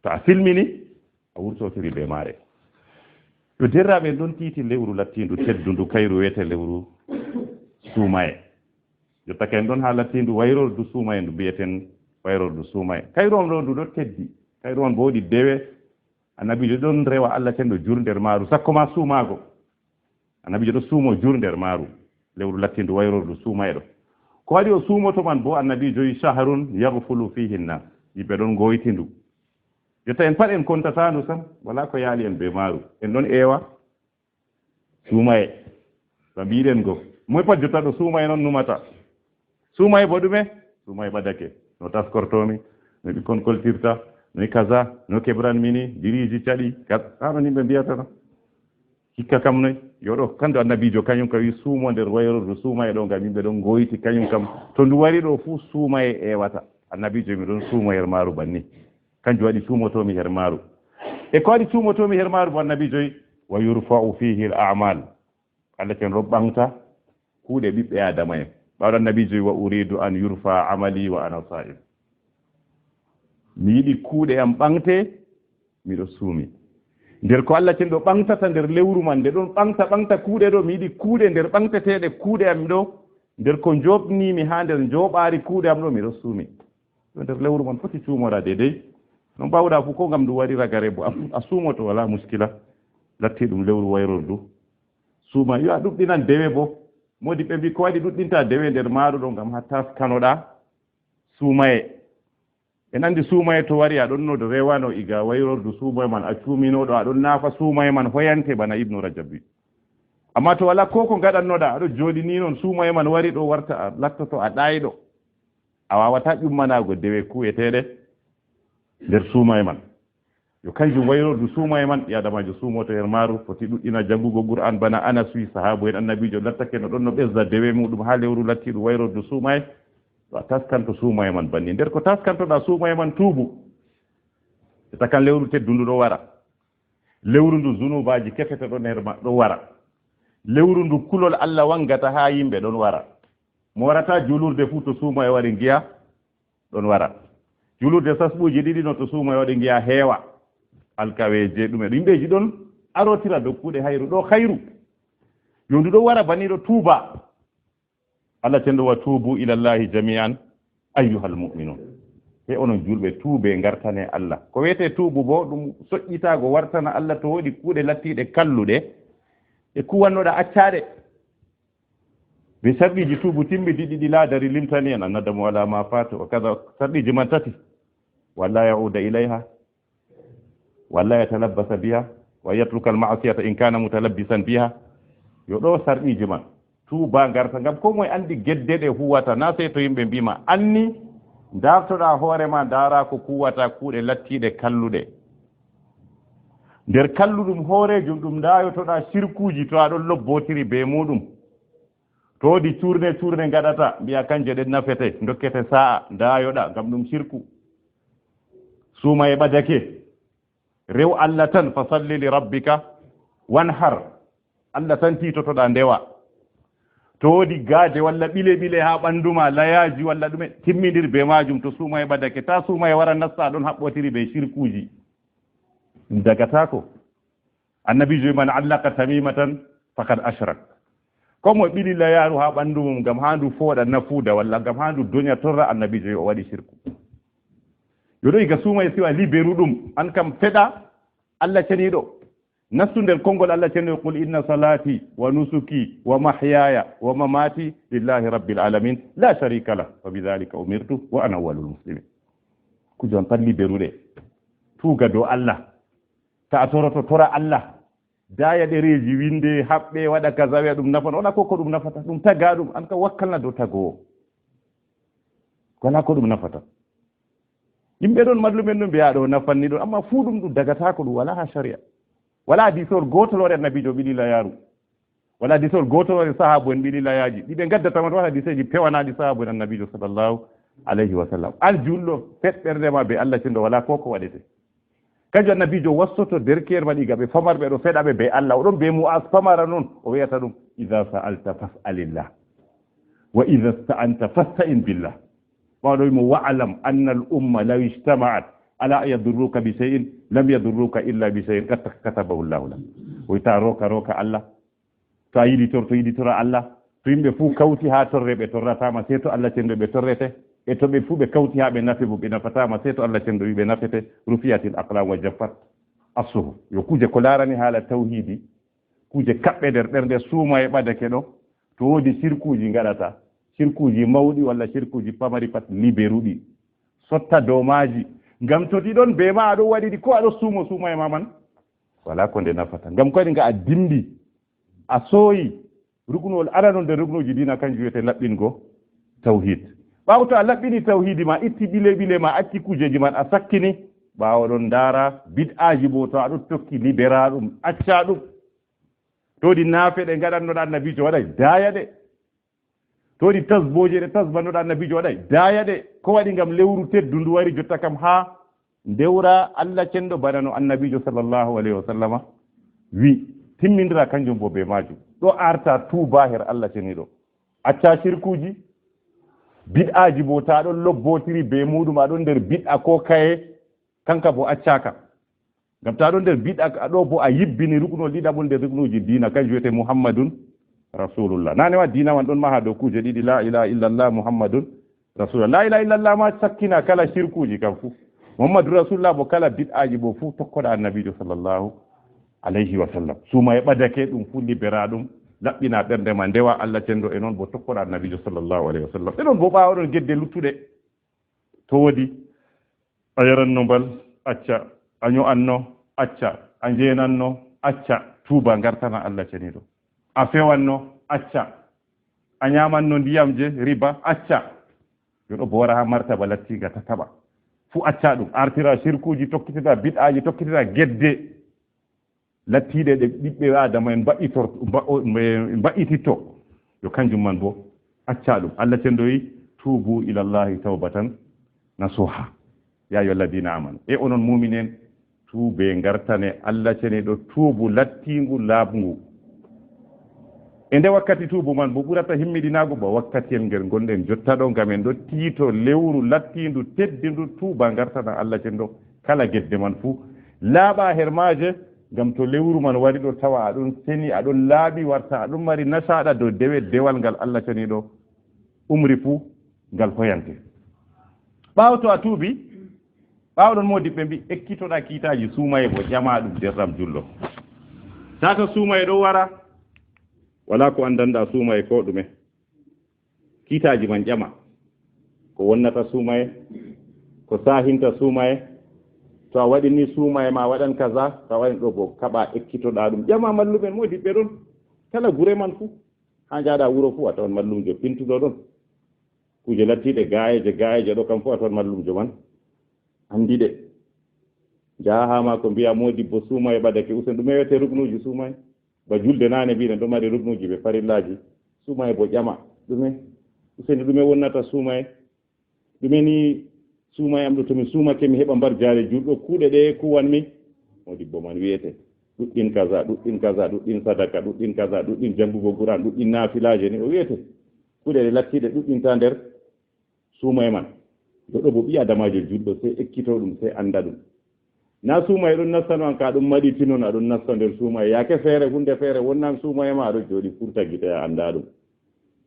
To a filmini, a wurtotiri be maare. Yo derraɓe en ɗon titi lewru lattindu teddundu, kayru wiyete lewru suumaye. Jotta kay en ɗon ha lattindu wayrordu suumaye, ndu mbiyeten wayrordu suumaye. Kayru on ɗo ndu ɗo teddi. Kayru on bo woodi dewe. Annabijo ɗon rewa Allah teddo jur nder maaru, sakko ma suumago. Annabijo ɗo suumo jur nder maaru. Lewru lattindu wayrordu suumaye ɗo. Ko waɗi o suumoto man bo, annabijo yi shahrun yaghfulu fihi nnas. Yimɓe ɗon goyti ndu. Jotta en pat en kontatandu sam, wala ko yaali en be maaru. En ɗon ewa suumaye. Ba mbiɗen go. Moy pat jotta ɗo suumaye non numata. Suumaye bo ɗume? Suumaye ɓadake. No taskortomi, no ɓikkon koltirta, no kaza, no kebran mini, biriji caɗi, kat-, hano yimɓe mbiyata no. Hikka kam noy? Yo ɗo, kandu annabijo kañum ka wi suumo nder wayrordu suumaye ɗo ngam yimɓe ɗon goyti kañum kam. To ndu wari ɗo fu suumaye ewata. Annabijo mi ɗon suumo her maaru banni. Kanjum waɗi suumotomi her maaru. E ko waɗi suumotomi her maaru bo annabijo wi, "Wa yurfa'u fihi al-a'mal." Allah ken ɗo ɓaŋgta kuuɗe ɓiɓɓe Adama en. Ɓawɗo annabijo wi, "Wa uridu an yurfa amali wa ana sa'im." Mi yiɗi kuuɗe am ɓaŋgte, miɗo suumi. Nder ko Allah ken ɗo ɓaŋgtata nder lewru man, nde ɗon ɓaŋgta, ɓaŋgta kuuɗe ɗo, mi yiɗi kuuɗe nder ɓaŋgteteeɗe kuuɗe am ɗo, nder ko njoɓnimi haa nder njoɓaari kuuɗe am ɗo, miɗo suumi. Yo nder lewru man foti cuumora deydey. No mbaawɗa fu ko ngam ndu wari ragare bo a, a suumoto wala muskila. Latti ɗum lewru wayrordu. Suuma yo a ɗuɗɗinan dewe bo. Modi ɓe mbi ko waɗi ɗuɗɗinta dewe nder maaru ɗo ngam haa taskanoɗa suumaye. En anndi suumaye to wari a ɗon no rewano iga wayrordu suumaye man a cuuminoɗo a ɗon naafa suumaye man hoyante bana Ibnu Rajab wi. Amma to wala ko ko ngaɗannoɗa aɗo jooɗi ni non suumaye man wari ɗo warta a lattoto a ɗayɗo. A wawata ƴummanaago dewe kuweteeɗe nder suumaye man. Yo kanjum wayrordu suumaye man, ɓii Adamajo suumoto her maaru, foti ɗuɗɗina janngugo Qur'an bana Anas wi, sahaabu en Annabiijo lattake no ɗon no ɓesda dewe muuɗum haa lewru lattiiɗum wayrordu suumaye. To a taskanto suumaye man banni. Nder ko taskantoɗa suumaye man, tuubu. E takan lewru teddundu ɗo wara. Lewru ndu zunubaaji kefete ɗon her ma-, ɗo wara. Lewru ndu kulol Allah wangata haa yimɓe ɗon wara. Mo warata juulurde fuu to suumaye wari ngiya ɗon wara. Juulurde sasɓuuji ɗiɗi no to suumaye waɗi ngiya heewa. Alkaweeje ɗume, yimɓeeji ɗon arotira dow kuuɗe hayru, ɗo hayru. Yo ndu ɗo wara banni ɗo tuuba. Allah cenɗo wa tuubu ilallahi jami'an ayyuhal mu'minun. He onon juulɓe, tuubee ngartanee Allah. Ko wiyetee tuubu boo, ɗum soƴƴitaago wartana Allah to woodi kuuɗe lattiiɗe kalluɗe, ɗe kuwannoɗaa accaa ɗe. Be sarɗiiji tuubu timmi ɗiɗi ɗi laadari limtani en, annadamu alaa maa faata, wa kada sarɗiiji man tati, wa an laa ya'uuda ilayhaa, wa an laa yatalabbasa bihaa, wa an yatrukal ma'asiyata in kaana mutalabbisan bihaa. Yo ɗo sarɗiiji man. Tuuba ngarta, ngam koo moye anndi gedde ɗe huwata, naa sey to yimɓe mbii ma. Anni, ndaartoɗaa hoore ma, ndaaraa ko kuwata kuuɗe lattiiɗe kalluɗe. Nder kalluɗum hooreejum, ɗum ndaayotoɗaa sirkuuji to a ɗon lobbotiri bee muuɗum. To woodi cuurne, cuurne ngaɗata, mbi'a kanje ɗen nafete, ndokkete saa'a, ndaayoɗaa, ngam ɗum sirku. Suuma e ɓadake. Rew Allah tan, fa salli li rabbika wanhar. Allah tan tiitotoɗaa ndewa. To woodi gaaje walla ɓile-ɓile haa ɓanndu ma, layaaji walla ɗume, timmindir bee maajum. To suuma e ɓadake, taa suuma e wara nasta ɗon haɓɓotiri bee sirkuuji. Ɗum dagataako. Annabiijo, "Man allaka tamimatan faqad ashrak." Koo moye ɓili layaaru haa ɓanndu mum ngam haa ndu fooɗa nafuuda walla ngam haa ndu donya torra, Annabiijo, o waɗi sirku. Yo ɗo iga suuma e siwa liberu ɗum, an kam feɗa Allah ceniiɗo. Nastu nder konngol Allah ceniiɗo, "Qul inna salati wa nusuki wa mahyaya wa mamati lillahi rabbil alamin, la sharika lah, wa bidhalika umirtu wa ana awwalul muslimin." Kuje on pat liberuɗe. Tuuga dow Allah. To a toroto, tora Allah. Daaya ɗereeji, winde, haɓɓe, waɗa kaza, wi'a ɗum nafan. Wala ko, ko ɗum nafata. Ɗum tagaa ɗum. An ka wakkalna dow tagoowo. Wala ko ɗum nafata. Yimɓe ɗon, mallumen ɗon mbi'a ɗo nafan ni ɗon. Amma fuu ɗum, ɗum dagataako, ɗum wala haa shari'a. Wala hadisol gootol waɗi Annabiijo ɓili layaaru. Wala hadisol gootol waɗi sahaabu en ɓili layaaji. Ɗi ɓe ngaddata man wala hadiseeji pewanaaɗi sahaabu en Annabiijo sallallahu alayhi wa sallam. An juulɗo, feɗ ɓernde ma be Allah ceniiɗo, wala ko ko waɗete. Kanjum Annabiijo wassoto derke'en man iga ɓe famarɓe ɗo feɗa ɓe be Allah. O ɗon be Mu'az famara non, o wi'ata ɗum, "Idha sa'alta fas'alillah. Wa idha ista'anta fasta'in billah." Ɓaawo ɗo mo, "Wa'lam anna al umma law ijtama'at ala an yadurruka bi shay'in lam yadurruka illa bi shay'in qad katabahu Allahu lak." O wi'ata rooka, rooka Allah. To a yiɗi tor-, to yiɗi tora Allah. To yimɓe fuu kawti haa torre, ɓe torrataama, sey to Allah ceniiɗo ɓe torrete. E to ɓe fuu ɓe kawti haa ɓe nafe bo, ɓe nafataama, sey to Allah ceniiɗo wi ɓe nafete. Rufi'atil aqlam wa jaffat as-suhuf. Yo kuje ko laarani haala tawhiidi, kuje kaɓɓe nder ɓernde, suuma e ɓadake ɗo. To woodi sirkuuji ngaɗata, sirkuuji mawɗi walla sirkuuji pamari pat, liberuɗi. Sotta dow maaji. Ngam to ɗi ɗon be ma, a ɗon waɗi ɗi, ko a ɗon suumo, suuma e ma man, wala ko nde nafata. Ngam ko waɗi nga a dimbi, a sooyi, ruknuwol aranol nder ruknuuji diina, kanjum wiyetee laɓɓingo tawhid. Ɓaawo to a laɓɓini tawhidi ma, itti ɓile-ɓile ma, acci kujeeji man, a sakkini, ɓaawo ɗon ndaara bid'aaji bo, to a ɗon tokki, libera ɗum, acca ɗum. To woodi naafe ɗe ngaɗannoɗa Annabiijo waɗay, daaya ɗe. To woodi tasbooje ɗe tasbannoɗa Annabiijo waɗay, daaya ɗe. Ko waɗi? Ngam lewru teddundu wari jotta kam haa ndewra Allah cenɗo bana no Annabiijo sallallahu alayhi wa sallama wi. Timmindira kanjum bo be maajum. Ɗo arta tuuba her Allah ceniiɗo. Acca shirkuuji, bid'aaji bo, ta ɗon lobbotiri be muuɗum, a ɗon nder bid'a ko kaye, kanka bo accaaka. Ngam ta ɗon nder bid'a, a ɗo bo a yibbini ruknol ɗiɗaɓol nder ruknuuji diina, kanjum wiyetee Muhammadun Rasulullah. Naane wa diina man ɗon maha dow kuuje ɗiɗi, la ilaha illallah, Muhammadun Rasulullah. La ilaha illallah ma sakkina kala shirkuuji kam fuu. Muhammadun Rasulullah bo kala bid'aaji bo fuu tokkoɗa Annabiijo sallallahu alayhi wa sallam. Suuma e ɓadake ɗum fuu libera ɗum, laɓɓina ɓernde ma, ndewa Allah cenɗo, e non bo tokkoɗa Annabiijo sallallahu alayhi wa sallam. E non bo ɓaawo ɗon gedde luttuɗe. To woodi a yaranno mbal, acca. A nyo'anno, acca. A njeenanno, acca. Tuuba, ngartana Allah ceniiɗo. A fewanno, acca. A nyamanno ndiyamje, riba, acca. Yo ɗo bo wara haa martaba lattiiga tataɓa. Fuu acca ɗum. Artira shirkuuji, tokkitira bid'aaji, tokkitira gedde lattiiɗe ɗe ɓiɓɓe Aadama en mba'itor-, mba-, o-, mbe-, mba'ititto, yo kanjum man bo acca ɗum. Allah cenɗo wi, "Tuubu ilallahi tawbatan nasuha." Ya ayyuhalladina amanu. E onon muumini en, tuube, ngartane Allah ceniiɗo tuubu lattiingu, laaɓngu. E nde wakkati tuubu man bo ɓurata himmiɗinaago ba wakkatiyel ngel ngonɗen jotta ɗo, ngam en ɗo tiito lewru lattiindu, teddindu, tuuba, ngartana Allah cenɗo kala gedde man fuu. Laaɓa her maaje, ngam to lewru man wari ɗo tawa a ɗon seni, a ɗon laaɓi, warta a ɗon mari nasaaɗa dow dewe, dewal ngal Allah ceniiɗo umri fuu ngal hoyante. Ɓaawo to a tuubi, ɓaawo ɗon moodibɓe mbi ekkitoɗa kiitaaji suumaye bo ƴama ɗum derɗam julɗo. Tata suumaye ɗo wara, wala ko anndanɗa suumaye ko ɗume. Kiitaaji man ƴama. Ko wonnata suumaye, ko saahinta suumaye. To a waɗini suumaye ma waɗan kaza, to a waɗini ɗo bo kaɓa ekkitoɗa ɗum. Ƴama mallumen moodibɓe ɗon. Kala gure man fu. Ha njaaɗa wuro fu a tawan mallumjo pintuɗo ɗon. Kuje lattiɗe gayeje, gayeje ɗo kam fu a tawan mallumjo man. Andi ɗe. Njaha ha ma ko mbiya moodibbo suumaye ɓadake usen. Ɗume wiyete ruknuji suumaye? Ba julde nane mbiɗen ɗo mari ruknuji be farillaji. Suumaye bo ƴama. Ɗume? Useni ɗume wonnata suumaye? Ɗume ni suumaye am ɗo to mi suumake mi heɓa mbar jaare julɗo kuuɗe ɗe kuwanmi? Moodibbo man wiyete. Ɗuɗɗin kaza, ɗuɗɗin kaza, ɗuɗɗin sadaka, ɗuɗɗin kaza, ɗuɗɗin jangugo Qur'an, ɗuɗɗin nafilaje ni o wiyete. Kuuɗe ɗe lattiɗe ɗuɗɗinta nder suumaye man. Goɗɗo bo ɓi adamajo julɗo sey ekkito ɗum, sey anda ɗum. Na suumaye ɗon nasta no an ka ɗum maɗiti non, aɗon nasta nder suumaye. Yaake feere, hunde feere wonnan suumaye ma, aɗon jooɗi furta gite a anda ɗum.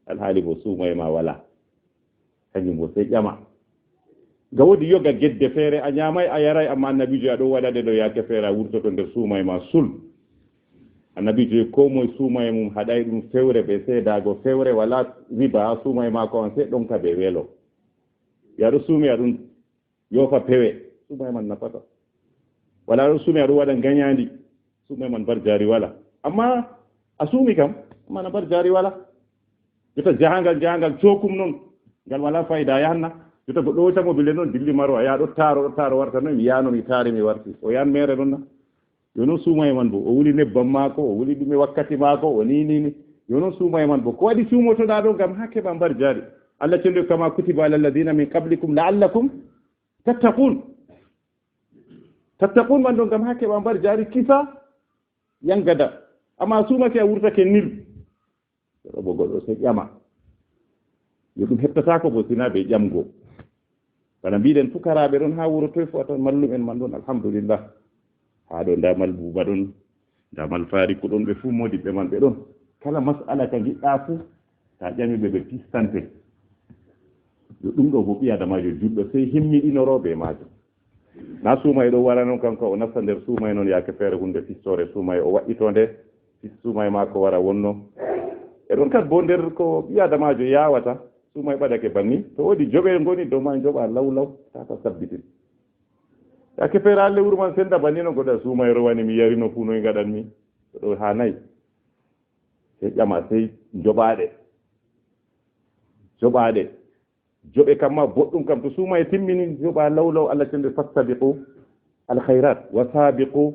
Alhaali bo suumaye ma wala. Kanjum bo sey ƴama. Nga woodi yoga gedde feere, a ɲamay, a yaray, amma annabijo aɗon waɗa ɗe ɗo yaake feere, a wurtoto nder suumaye ma sul. Annabijo e ko moye suumaye mum haɗay ɗum fewre be seedaago fewre, wala riba ha suumaye maako on sey ɗon ka be welo. Ya ɗo suumi aɗum yofa pewe, suumaye man nafata. Wala ɗo suumi aɗum waɗa ngaɲandi, suumaye man mbar jaari wala. Amma a suumi kam, amma na mbar jaari wala. Jota jahangal, jahangal cookum non, ngal wala fayda yahanna. Jota goɗɗo hocca mo bille non, dilli maro, a ya ɗo taaro, ɗo taaro warta non, mi yano, mi taari, mi warti. O yan mere non na. Yo non suumaye man bo, o wuli nebbam maako, o wuli ɗume wakkati maako, o ni, ni, ni. Yo non suumaye man bo. Ko waɗi suumotoɗa ɗo ngam ha keɓa mbar jaari. Allah cenɗo kama kutiba ala alladhina min qablikum la'allakum tattaqun. Tattaqun man ɗo ngam ha keɓa mbar jaari kisa yangada. Amma suumake a wurtake nil. Ɗo bo goɗɗo sey ƴama. Yo ɗum hettataako bo sina be ƴamgo. Bana mbiɗen pukaraaɓe ɗon haa wuro toy fu a tawan mallumen man ɗon, alhamdulillah. Haa ɗo nda mal buuba ɗon, nda mal faariku ɗon, ɓe fuu moodibɓe man ɓe ɗon. Kala mas'ala ka ngiɗɗa fuu, ta ƴami ɓe, ɓe pistante. Yo ɗum ɗo bo ɓii adamajo juɗɗo sey himmiɗinoro be maajum. Na suumaye ɗo wara non kanko, o nasta nder suumaye non yaake feere hunde fistore suumaye o waɗɗito nde, fis-, suumaye maako wara wonno. E ɗon kat bo nder ko ɓii adamajo yawata, suumaye ɓadake banni, to woodi joɓe ngoni dow ma njoɓa law law, tata sabbitin. Yaake feere ha lewru man senda banni non goɗɗo suumaye rowani mi yarino fu noy ngaɗanmi? Ɗo ha nayi. Sey ƴama sey joɓaɗe. Joɓaɗe. Joɓe kam ma boɗɗum kam to suumaye timmini joɓa law law Allah cenɗo fastabiqu alkhairat wa sabiqu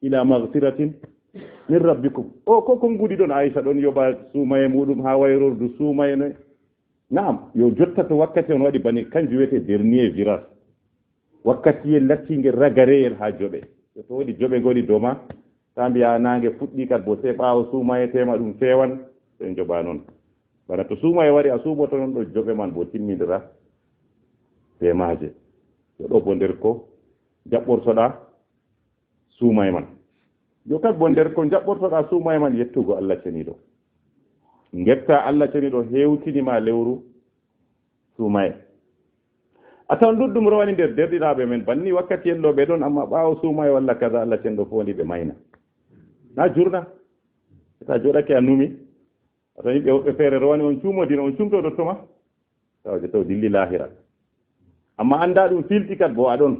ila maghfiratin min rabbikum. O ko konguɗi ɗon Aisha ɗon yoɓa suumaye muɗum ha wayrordu suumaye noy. Naam, yo jotta to wakkati on waɗi bani kanjum wiyete dernier virage. Wakkatiyel lattingel ragareyel haa joɓe. So to woodi joɓe ngoni dow ma, taa mbiya naange fuɗɗi kat bo sey ɓaawo suumayetee ma ɗum feewan, sey njoɓa non. Bana to suumaye wari a suumoto non ɗo joɓe man bo timmindira bee maaje. Yo ɗo bo nder ko jaɓɓortoɗa suumaye man. Yo kat bo nder ko jaɓɓortoɗa suumaye man yettugo Allah ceniiɗo. Ngetta Allah ceniiɗo hewtini ma lewru suumaye. A tawan ɗuɗɗum rowani nder derɗiraaɓe men banni wakkati en ɗo ɓe ɗon, amma ɓaawo suumaye walla kaza Allah cenɗo fondi ɓe mayna. Na jurna. Ta joɗake a numi. A tawani ɓe woɓɓe feere rowani on cuumodino on cuumto ɗo toma. Tawa je taw dilli lahira. Amma anda ɗum filti kat bo a ɗon.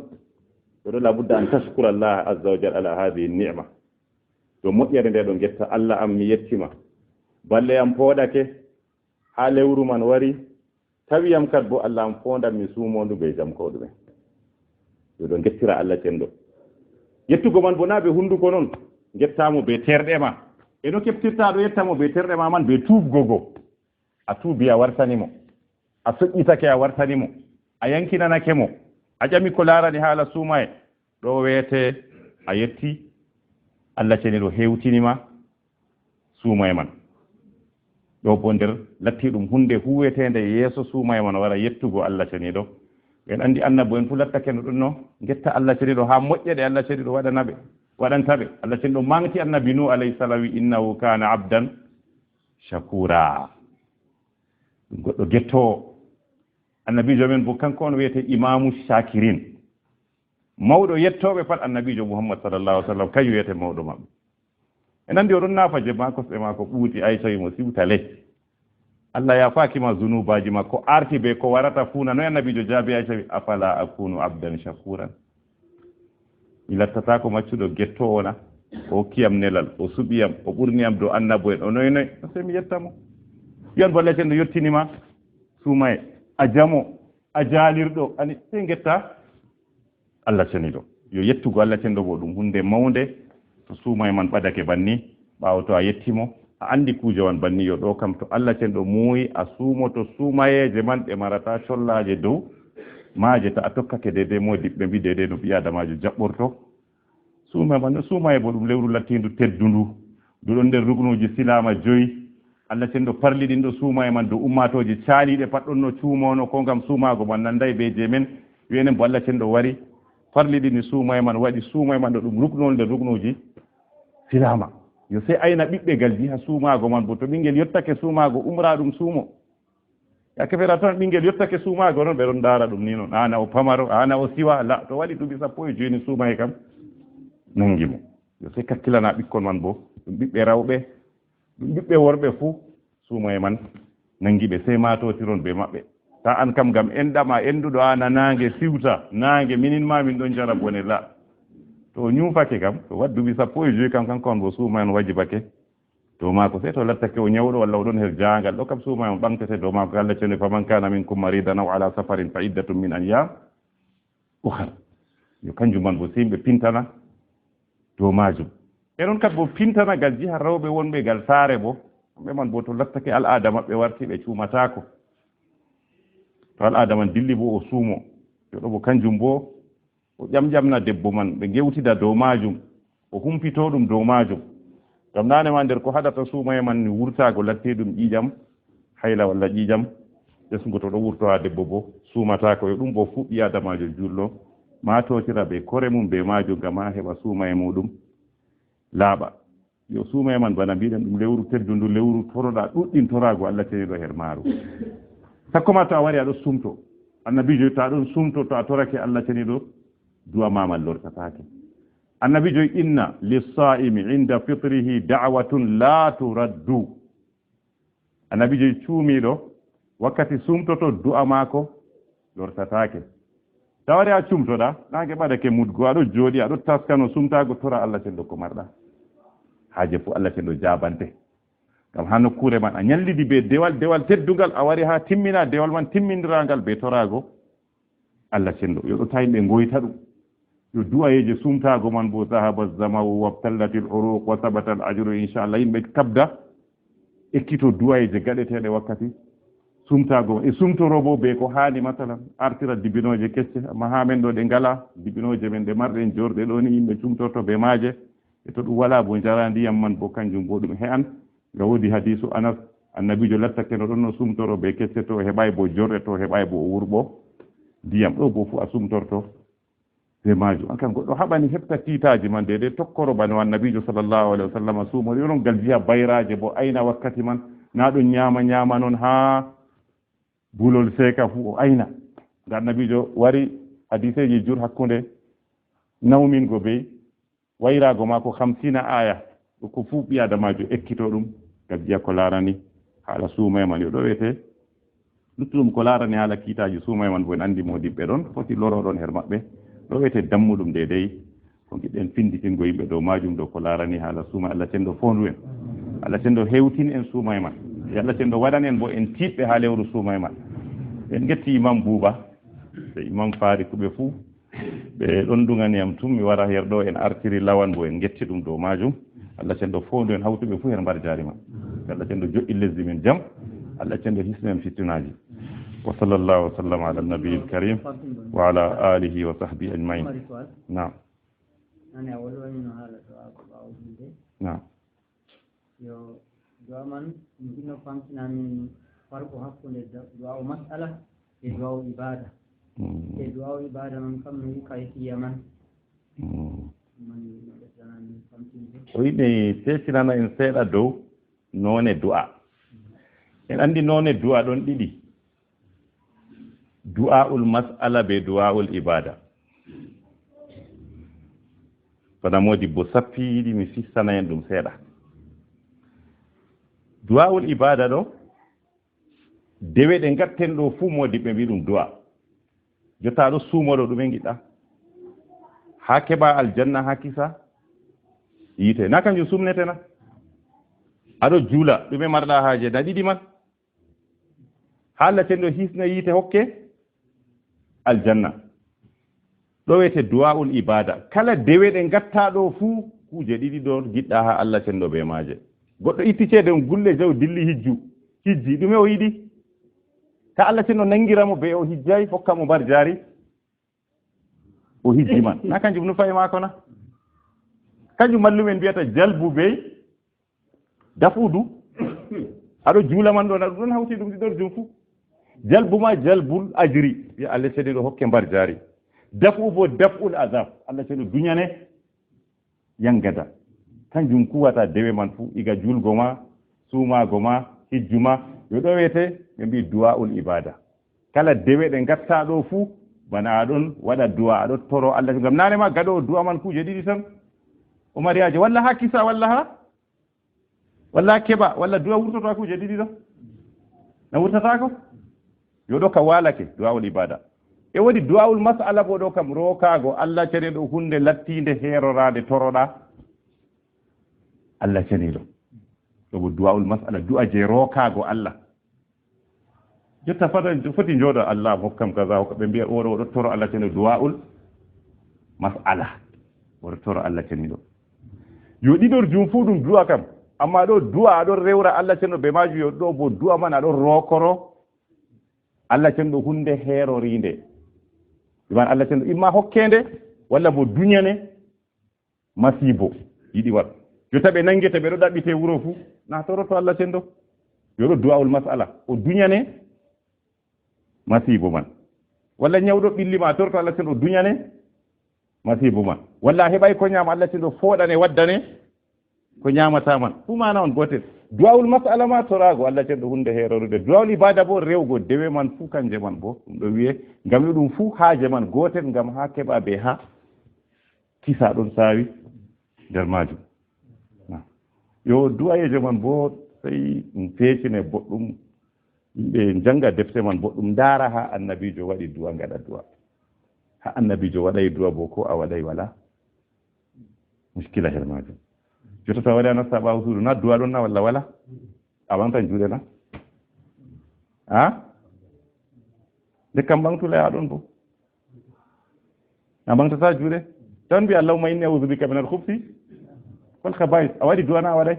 Ɗo ɗo labudda an tashkura Allah azza wa jalla ala hadhihi ni'ma. To moƴƴere nde ɗo ngetta Allah am mi yettima. Balle am pooɗake ha lewru man wari. Tawi yam kat bo Allah am foondan mi suumondu be jam ko ɗume. Yo ɗo ngettira Allah cenɗo. Yettugo man bo na be hunduko non. Ngettamo be terɗe ma. E no keftirta ɗo yettamo be terɗe ma man be tuubgo go. A tuubi a wartani mo. A soƴƴitake a wartani mo. A yankinanake mo. A ƴami ko laarani haala suumaye. Ɗo weete a yetti Allah ceniiɗo hewtini ma suumaye man. Ɗo bo nder latti ɗum hunde huweteende yeeso suumaye man wara yettugo Allah ceniiɗo. En andi annabo en fu lattake no ɗum no ngetta Allah ceniiɗo haa moƴƴe ɗe Allah ceniiɗo waɗana ɓe, waɗanta ɓe. Allah ceniiɗo maŋgti annabi Nuh alayhi salam wi innahu kana abdan shakura. Ɗum goɗɗo gettowo. Annabiijo men bo, kanko on wiyetee Imaamu Shaakirin. Mawɗo yettooɓe pat, Annabiijo Muhammad sallallahu alaihi wasallam, kañum wiyetee mawɗo maɓɓe. En anndi o ɗon naafa je maa kosɗe maako ɓuuti, Aysa wi mo, "Siwta le. Allah yaafaaki ma zunuubaaji ma, ko arti be ko warata fuu." Na noy Annabiijo jaabi Aysa wi, "Afala akunu abdan shakuran?" Mi lattataako maccuɗo gettoowo na? O hokkiyam nelal, o suɓiyam, o ɓurniyam dow annabo'en, o noy noy? Sey mi yetta mo. Wiyan bo Allah cenɗo yottini ma, suumaye, a jamo, a jaalirɗo, ani, sey ngetta Allah ceniɗo. Yo yettugo Allah cenɗo bo ɗum huunde mawnde. To suumaye man ɓadake banni, ɓaawo to a yetti mo, a anndi kuuje wan banni, yo ɗo kam to Allah cenɗo muuyi, a suumoto suumayeeje man ɗe marata collaaje dow maaje, ta a tokkake deydey mo diɓɓe mbi deydey no ɓii aadamaajo jaɓɓorto. Suumaye man, suumaye bo ɗum lewru lattiindu teddundu, ndu ɗon nder ruknuuji silaama joyi. Allah cenɗo parliɗinɗo suumaye man dow ummaatooje caaliiɗe pat ɗon no cuumoono ko ngam suumaago man nannday be je men. Wi'enen bo Allah cenɗo wari farliɗini suumaye man, waɗi suumaye man ɗo ɗum ruknol nder ruknuuji silaama. Yo sey ayna ɓiɓɓe gal jiha suumaago man bo. To ɓinngel yottake suumaago, umra ɗum suumo. Yaake feere tan ɓinngel yottake suumaago non, ɓe ɗon ndaara ɗum ni non. Ana o pamaro, ana o siwa, la, to waɗi duuɓi sappo e joyi ni suumaye kam nanngi mo. Yo sey kakkilana ɓikkon man bo, ɗum ɓiɓɓe rewɓe, ɗum ɓiɓɓe worɓe fuu, suumaye man nanngi ɓe, sey maatotiron be maɓɓe. Ta an kam ngam enɗam a enɗuɗo, a nanaange siwta, naange minin ma min ɗon njara bone, la. To o nyuufake kam, to waɗi duuɓi sappo e joyi kam, kanko on bo suumaye on wajibake dow maako, sey to lattake o nyawɗo walla o ɗon her jaangal, ɗo kam suumaye on ɓaŋgtete dow maako. Allah cenɗo, "Faman kana minkum maridan aw ala safarin fa iddatun min ayyam ukhar." Yo kanjum man bo sey yimɓe pintana dow maajum. E non kat bo pintana gal jiha rewɓe wonɓe gal saare bo, kamɓe man bo to lattake al'aada maɓɓe warti, ɓe cuumataako. To al'aada man dilli bo, o suumo. Yo ɗo bo kanjum bo o ƴamƴamna debbo man, ɓe ngewtida dow maajum, o humpito ɗum dow maajum. Ngam naane ma nder ko haɗata suumaye man ni wurtaago latti ɗum ƴiiƴam hayla walla ƴiiƴam ɓesngo, to ɗo wurto haa debbo bo suumataako. Yo ɗum bo fuu ɓii aadamaajo juulɗo maatotira be kore mum be maajum ngam haa heɓa suumaye muuɗum laaɓa. Yo suumaye man bana mbiɗen ɗum lewru teddundu, lewru toroɗa, ɗuɗɗin toraago Allah ceniɗo her maaru. Sakko ma to a wari a ɗo sumto. Annabiijo, to a ɗon sumto, to a torake Allah ceniɗo, du'a ma man lortataake. Annabiijo, "Inna lissa'imi inda fitrihi da'watun la turaddu." Annabiijo cuumiiɗo wakkati sumtoto, du'a maako lortataake. Tawari a cumtoɗa, naange ɓadake mudgo, a ɗo jooɗi, a ɗo taskano sumtaago, tora Allah cenɗo ko marɗa haaje fuu, Allah cenɗo jaabante. Ngam haa nokkuure man a nyallidi be dewal, dewal teddungal, a wari haa timmina dewal man timmindirangal be toraago Allah cenɗo. Yo ɗo ta yimɓe ngoyta ɗum. Yo du'ayeeje sumtaago man bo, "Zahaba zama'u wabtallatil uruq wa sabatal ajru", inchallah, yimɓe kabda ekkito du'ayeeje gaɗeteeɗe wakkati sumtaago e sumtoro bo be ko haani, masalan, artira dibinooje kecce, amma haa men ɗo ɗe ngala, dibinooje men ɗe marɗen jorɗe ɗo ni, yimɓe cumtorto be maaje, e to ɗum wala bo njara ndiyam man bo, kanjum bo ɗum he'an. Nga woodi hadiisu Anas, Annabiijo lattake no ɗon no sumtoro be kecce to o heɓaay bo jorɗe, to o heɓaay bo o wurɓo ndiyam. Ɗo bo fu a sumtorto be maajum. An kan goɗɗo haɓani heɓta kiitaaji man deydey tokkoro bano Annabiijo sallallahu alaihi wasallam suumori. Onon gal jiha bayraaje bo ayna wakkati man, na ɗum nyaama nyaama non haa bulol seeka fu o ayna. Nda Annabiijo wari hadiiseeji jur hakkunde nawmingo bey wayraago maako hamsiina aya. Ɗo ko fuu ɓii aadamaajo ekkito ɗum, ngam jiya ko laarani haala suumaye man. Yo ɗo wiyetee luttuɗum ko laarani haala kiitaaji suumaye man, bo en anndi moodiɓɓe ɗon foti loroɗon her maɓɓe. Ɗo wiyetee dammuɗum deydey ko ngiɗɗen finnditingo yimɓe dow maajum, dow ko laarani haala suumaye. Allah cenɗo foondu en. Allah cenɗo hewtin en suumaye man. Yo Allah cenɗo waɗan en bo en tiiɗɓe haa lewru suumaye man. En ngetti Imam Buuba e Imam Faari, kuɓe fuu ɓe ɗon duŋani yam tun mi wara her ɗo, en artiri lawan bo en ngetti ɗum dow maajum. Allah cenɗo foondu en, hawtuɓe fuu her mbarjaari ma. Allah cenɗo joɗɗin lesdi men jam. Allah cenɗo hisnu en fittinaaji. Wa sallallahu wa sallam ala nabiyil karim wa ala alihi wa sahbihi ajmain. Naam. Nane a wolwanino haala du'aago ɓaawo julde. Naam. Yo du'a man, min ɗinno famtina min farqu hakkunde da-, du'a o mas'ala e du'a o ibada. Mm. E du'a o ibada man kam no yi kayfiya man. Mm. Man no ɓeddana min famtinde. O yiɗi teetinana en seeɗa dow noone du'a. En anndi noone du'a ɗon ɗiɗi. Du'aa'ul mas'ala be du'aa'ul ibada. Kono moodibbo sappi yiɗi mi fissana en ɗum seeɗa. Du'aa'ul ibada ɗo, dewe ɗe ngatten ɗo fuu moodibɓe mbi ɗum du'a. Jotta aɗo suumo ɗo, ɗume ngiɗɗa? Haa keɓa aljanna, haa kisa yiite. Na kanjum sumnete na? Aɗo juula, ɗume marɗa haaje? Na ɗiɗi man. Haa Allah cenɗo hisna yiite hokke aljanna. Ɗo wiyete du'aa'ul ibada. Kala dewe ɗe ngatta ɗo fuu, kuuje ɗiɗi ɗo ngiɗɗa haa Allah cenɗo be maaje. Goɗɗo itti ceede on gulle jaw dilli hijju. Hijji, ɗume o yiɗi? Ta Allah cenɗo nangira mo be o hijjay, hokka mo mbar jaari. O hijji man. Na kanjum nufayi maako na? Kanjum mallumen mbiyata jalbu be daf'u du. Aɗo juula man ɗo, na ɗum ɗon hawti ɗum ɗiɗo jum fuu. Jalbu ma jalbul ajri. Wiya Allah cenɗo hokke mbar jaari. Daf'u bo daf'ul azab. Allah cenɗo duñane yangada. Kanjum kuwata dewe man fuu, iga juulgo ma, suumaago ma, hijju ma. Yo ɗo wiyete, ɓe mbi du'aa'ul ibada. Kala dewe ɗe ngatta ɗo fuu, bana aɗon waɗa du'a, aɗo toro Allah. Ngam naane ma gaɗoowo du'a man kuuje ɗiɗi tan. O mari haaje, walla haa kisa, walla haa, walla haa keɓa, walla du'a wurtoto haa kuuje ɗiɗi ɗo. Na wurtataako? Yo ɗo ka waalake, du'aa'ul ibada. E woodi du'aa'ul mas'ala bo ɗo kam rookaago Allah cenɗo hunde lattiinde heeroraande toroɗa Allah cenɗo. Ɗo bo du'aa'ul mas'ala, du'a je rookaago Allah. Jotta fata foti jooɗo, Allah hokkam kaza, hokka, ɓe mbiya oɗo, oɗo toro Allah cenɗo du'aa'ul mas'ala. Oɗo toro Allah cenɗo. Yo ɗiɗor jum fuu ɗum du'a kam. Amma ɗo du'a aɗon rewra Allah cenɗo be maajum, yo ɗo bo du'a man aɗon rookoro Allah cenɗo hunde heeroriinde. Iman Allah cenɗo imma hokkende, walla bo duñane masiibo yiɗi waɗ. Jotta ɓe nangete ɓe ɗo ɗaɓɓite wuro fuu, na toroto Allah cenɗo. Yo ɗo du'aa'ul mas'ala. O duñane masiibo man. Walla nyawɗo ɓilli ma, toroto Allah cenɗo o duñane masiibo man. Walla a heɓay ko nyaama, Allah cenɗo fooɗane waddane ko nyaamata man. Fuu maana on gootel. Du'aa'ul mas'ala ma toraago Allah cenɗo hunde heerorude. Du'aa'ul ibada bo rewgo dewe man fuu kanje man bo. Ɗum ɗo wi'e ngam yo ɗum fuu haaje man gootel ngam haa keɓa be haa kisa ɗon saawi nder maajum. Na. Yo du'ayeeje man bo sey ɗum feecine boɗɗum. Yimɓe njanga defte man boɗɗum, ndaara haa annabiijo waɗi du'a, ngaɗa du'a. Haa annabiijo waɗay du'a bo ko a waɗay wala muskila her maajum. Jotta to a waɗi a nasta ɓaawo suudu, na du'a ɗon na walla wala? A ɓaŋgtan juuɗe na? Ha? Nde kam ɓaŋgtu laya ɗon bo. A ɓaŋgtata juuɗe. Tan mbi, "Allahumma inni a'udhu bika min al-khubthi wal khaba'ith." A waɗi du'a na a waɗay?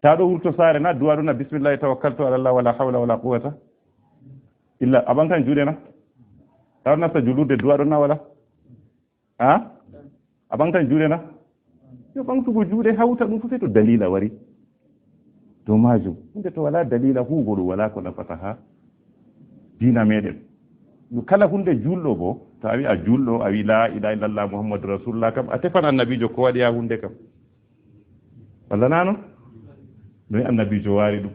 Ta ɗo wurto saare na du'a ɗon na, "Bismillah tawakkaltu ala Allah wala hawla wala quwwata illa." A ɓaŋgtan juuɗe na? Ta ɗo nasta julurde du'a ɗon na wala? Ha? A ɓaŋgtan juuɗe na? Yo ɓaŋgtugo juuɗe hawta ɗum fu sey to dalila wari. Dow maajum. Hunde to wala dalila huugo ɗum wala ko nafata ha diina meɗen. Ɗum kala hunde juulɗo bo, to a wi a juulɗo, a wi la ilaha illallah Muhammadu Rasulullah kam, a tefan annabiijo ko waɗi ha hunde kam. Walla na non? Noy annabiijo waari ɗum?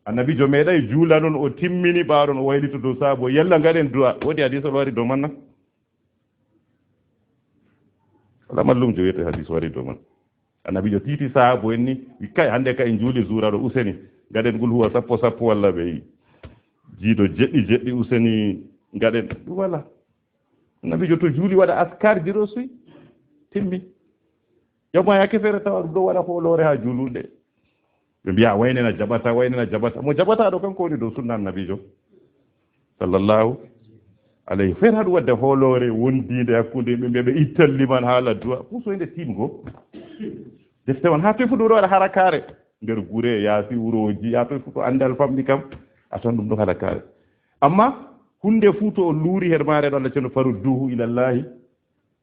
Annabiijo meeɗay juula non o timmini ɓaawo ɗon o waylito dow saabo. Yalla ngaɗen du'a. Woodi hadiis o wari dow man na? Wala mallumjo wiyete hadiis wari dow man. Annabiijo tiiti sahaabo en ni, wi kay hande kay en juuli zuura ɗo useni. Ngaɗen ngol huwa sappo sappo walla ɓe yi. Jiido jeɗɗi jeɗɗi useni ngaɗen. Ɗum wala. Annabiijo to juuli waɗa askar jiɗo suy. Timmi. Yamma yaake feere tawa ɗum ɗo waɗa hooloore ha juulunde. Ɓe mbiya, "Wayne na jaɓata, wayne na jaɓata." Mo jaɓata ɗo kanko woni dow sunna annabiijo. Sallallahu alayhi. Feere haɗum wadde hooloore wondiinde hakkunde yimɓe, mbiya ɓe ittan liman haala du'a. Fu soyde timgo. Defte man, ha toy fu ɗum ɗo waɗa harakaare. Nder gure, yaasi wurooji, ha toy fu to anndal famɗi kam, a tan ɗum ɗo harakaare. Amma hunde fu to on luuri her maare ɗo Allah ceno, "Farudduhu ilallahi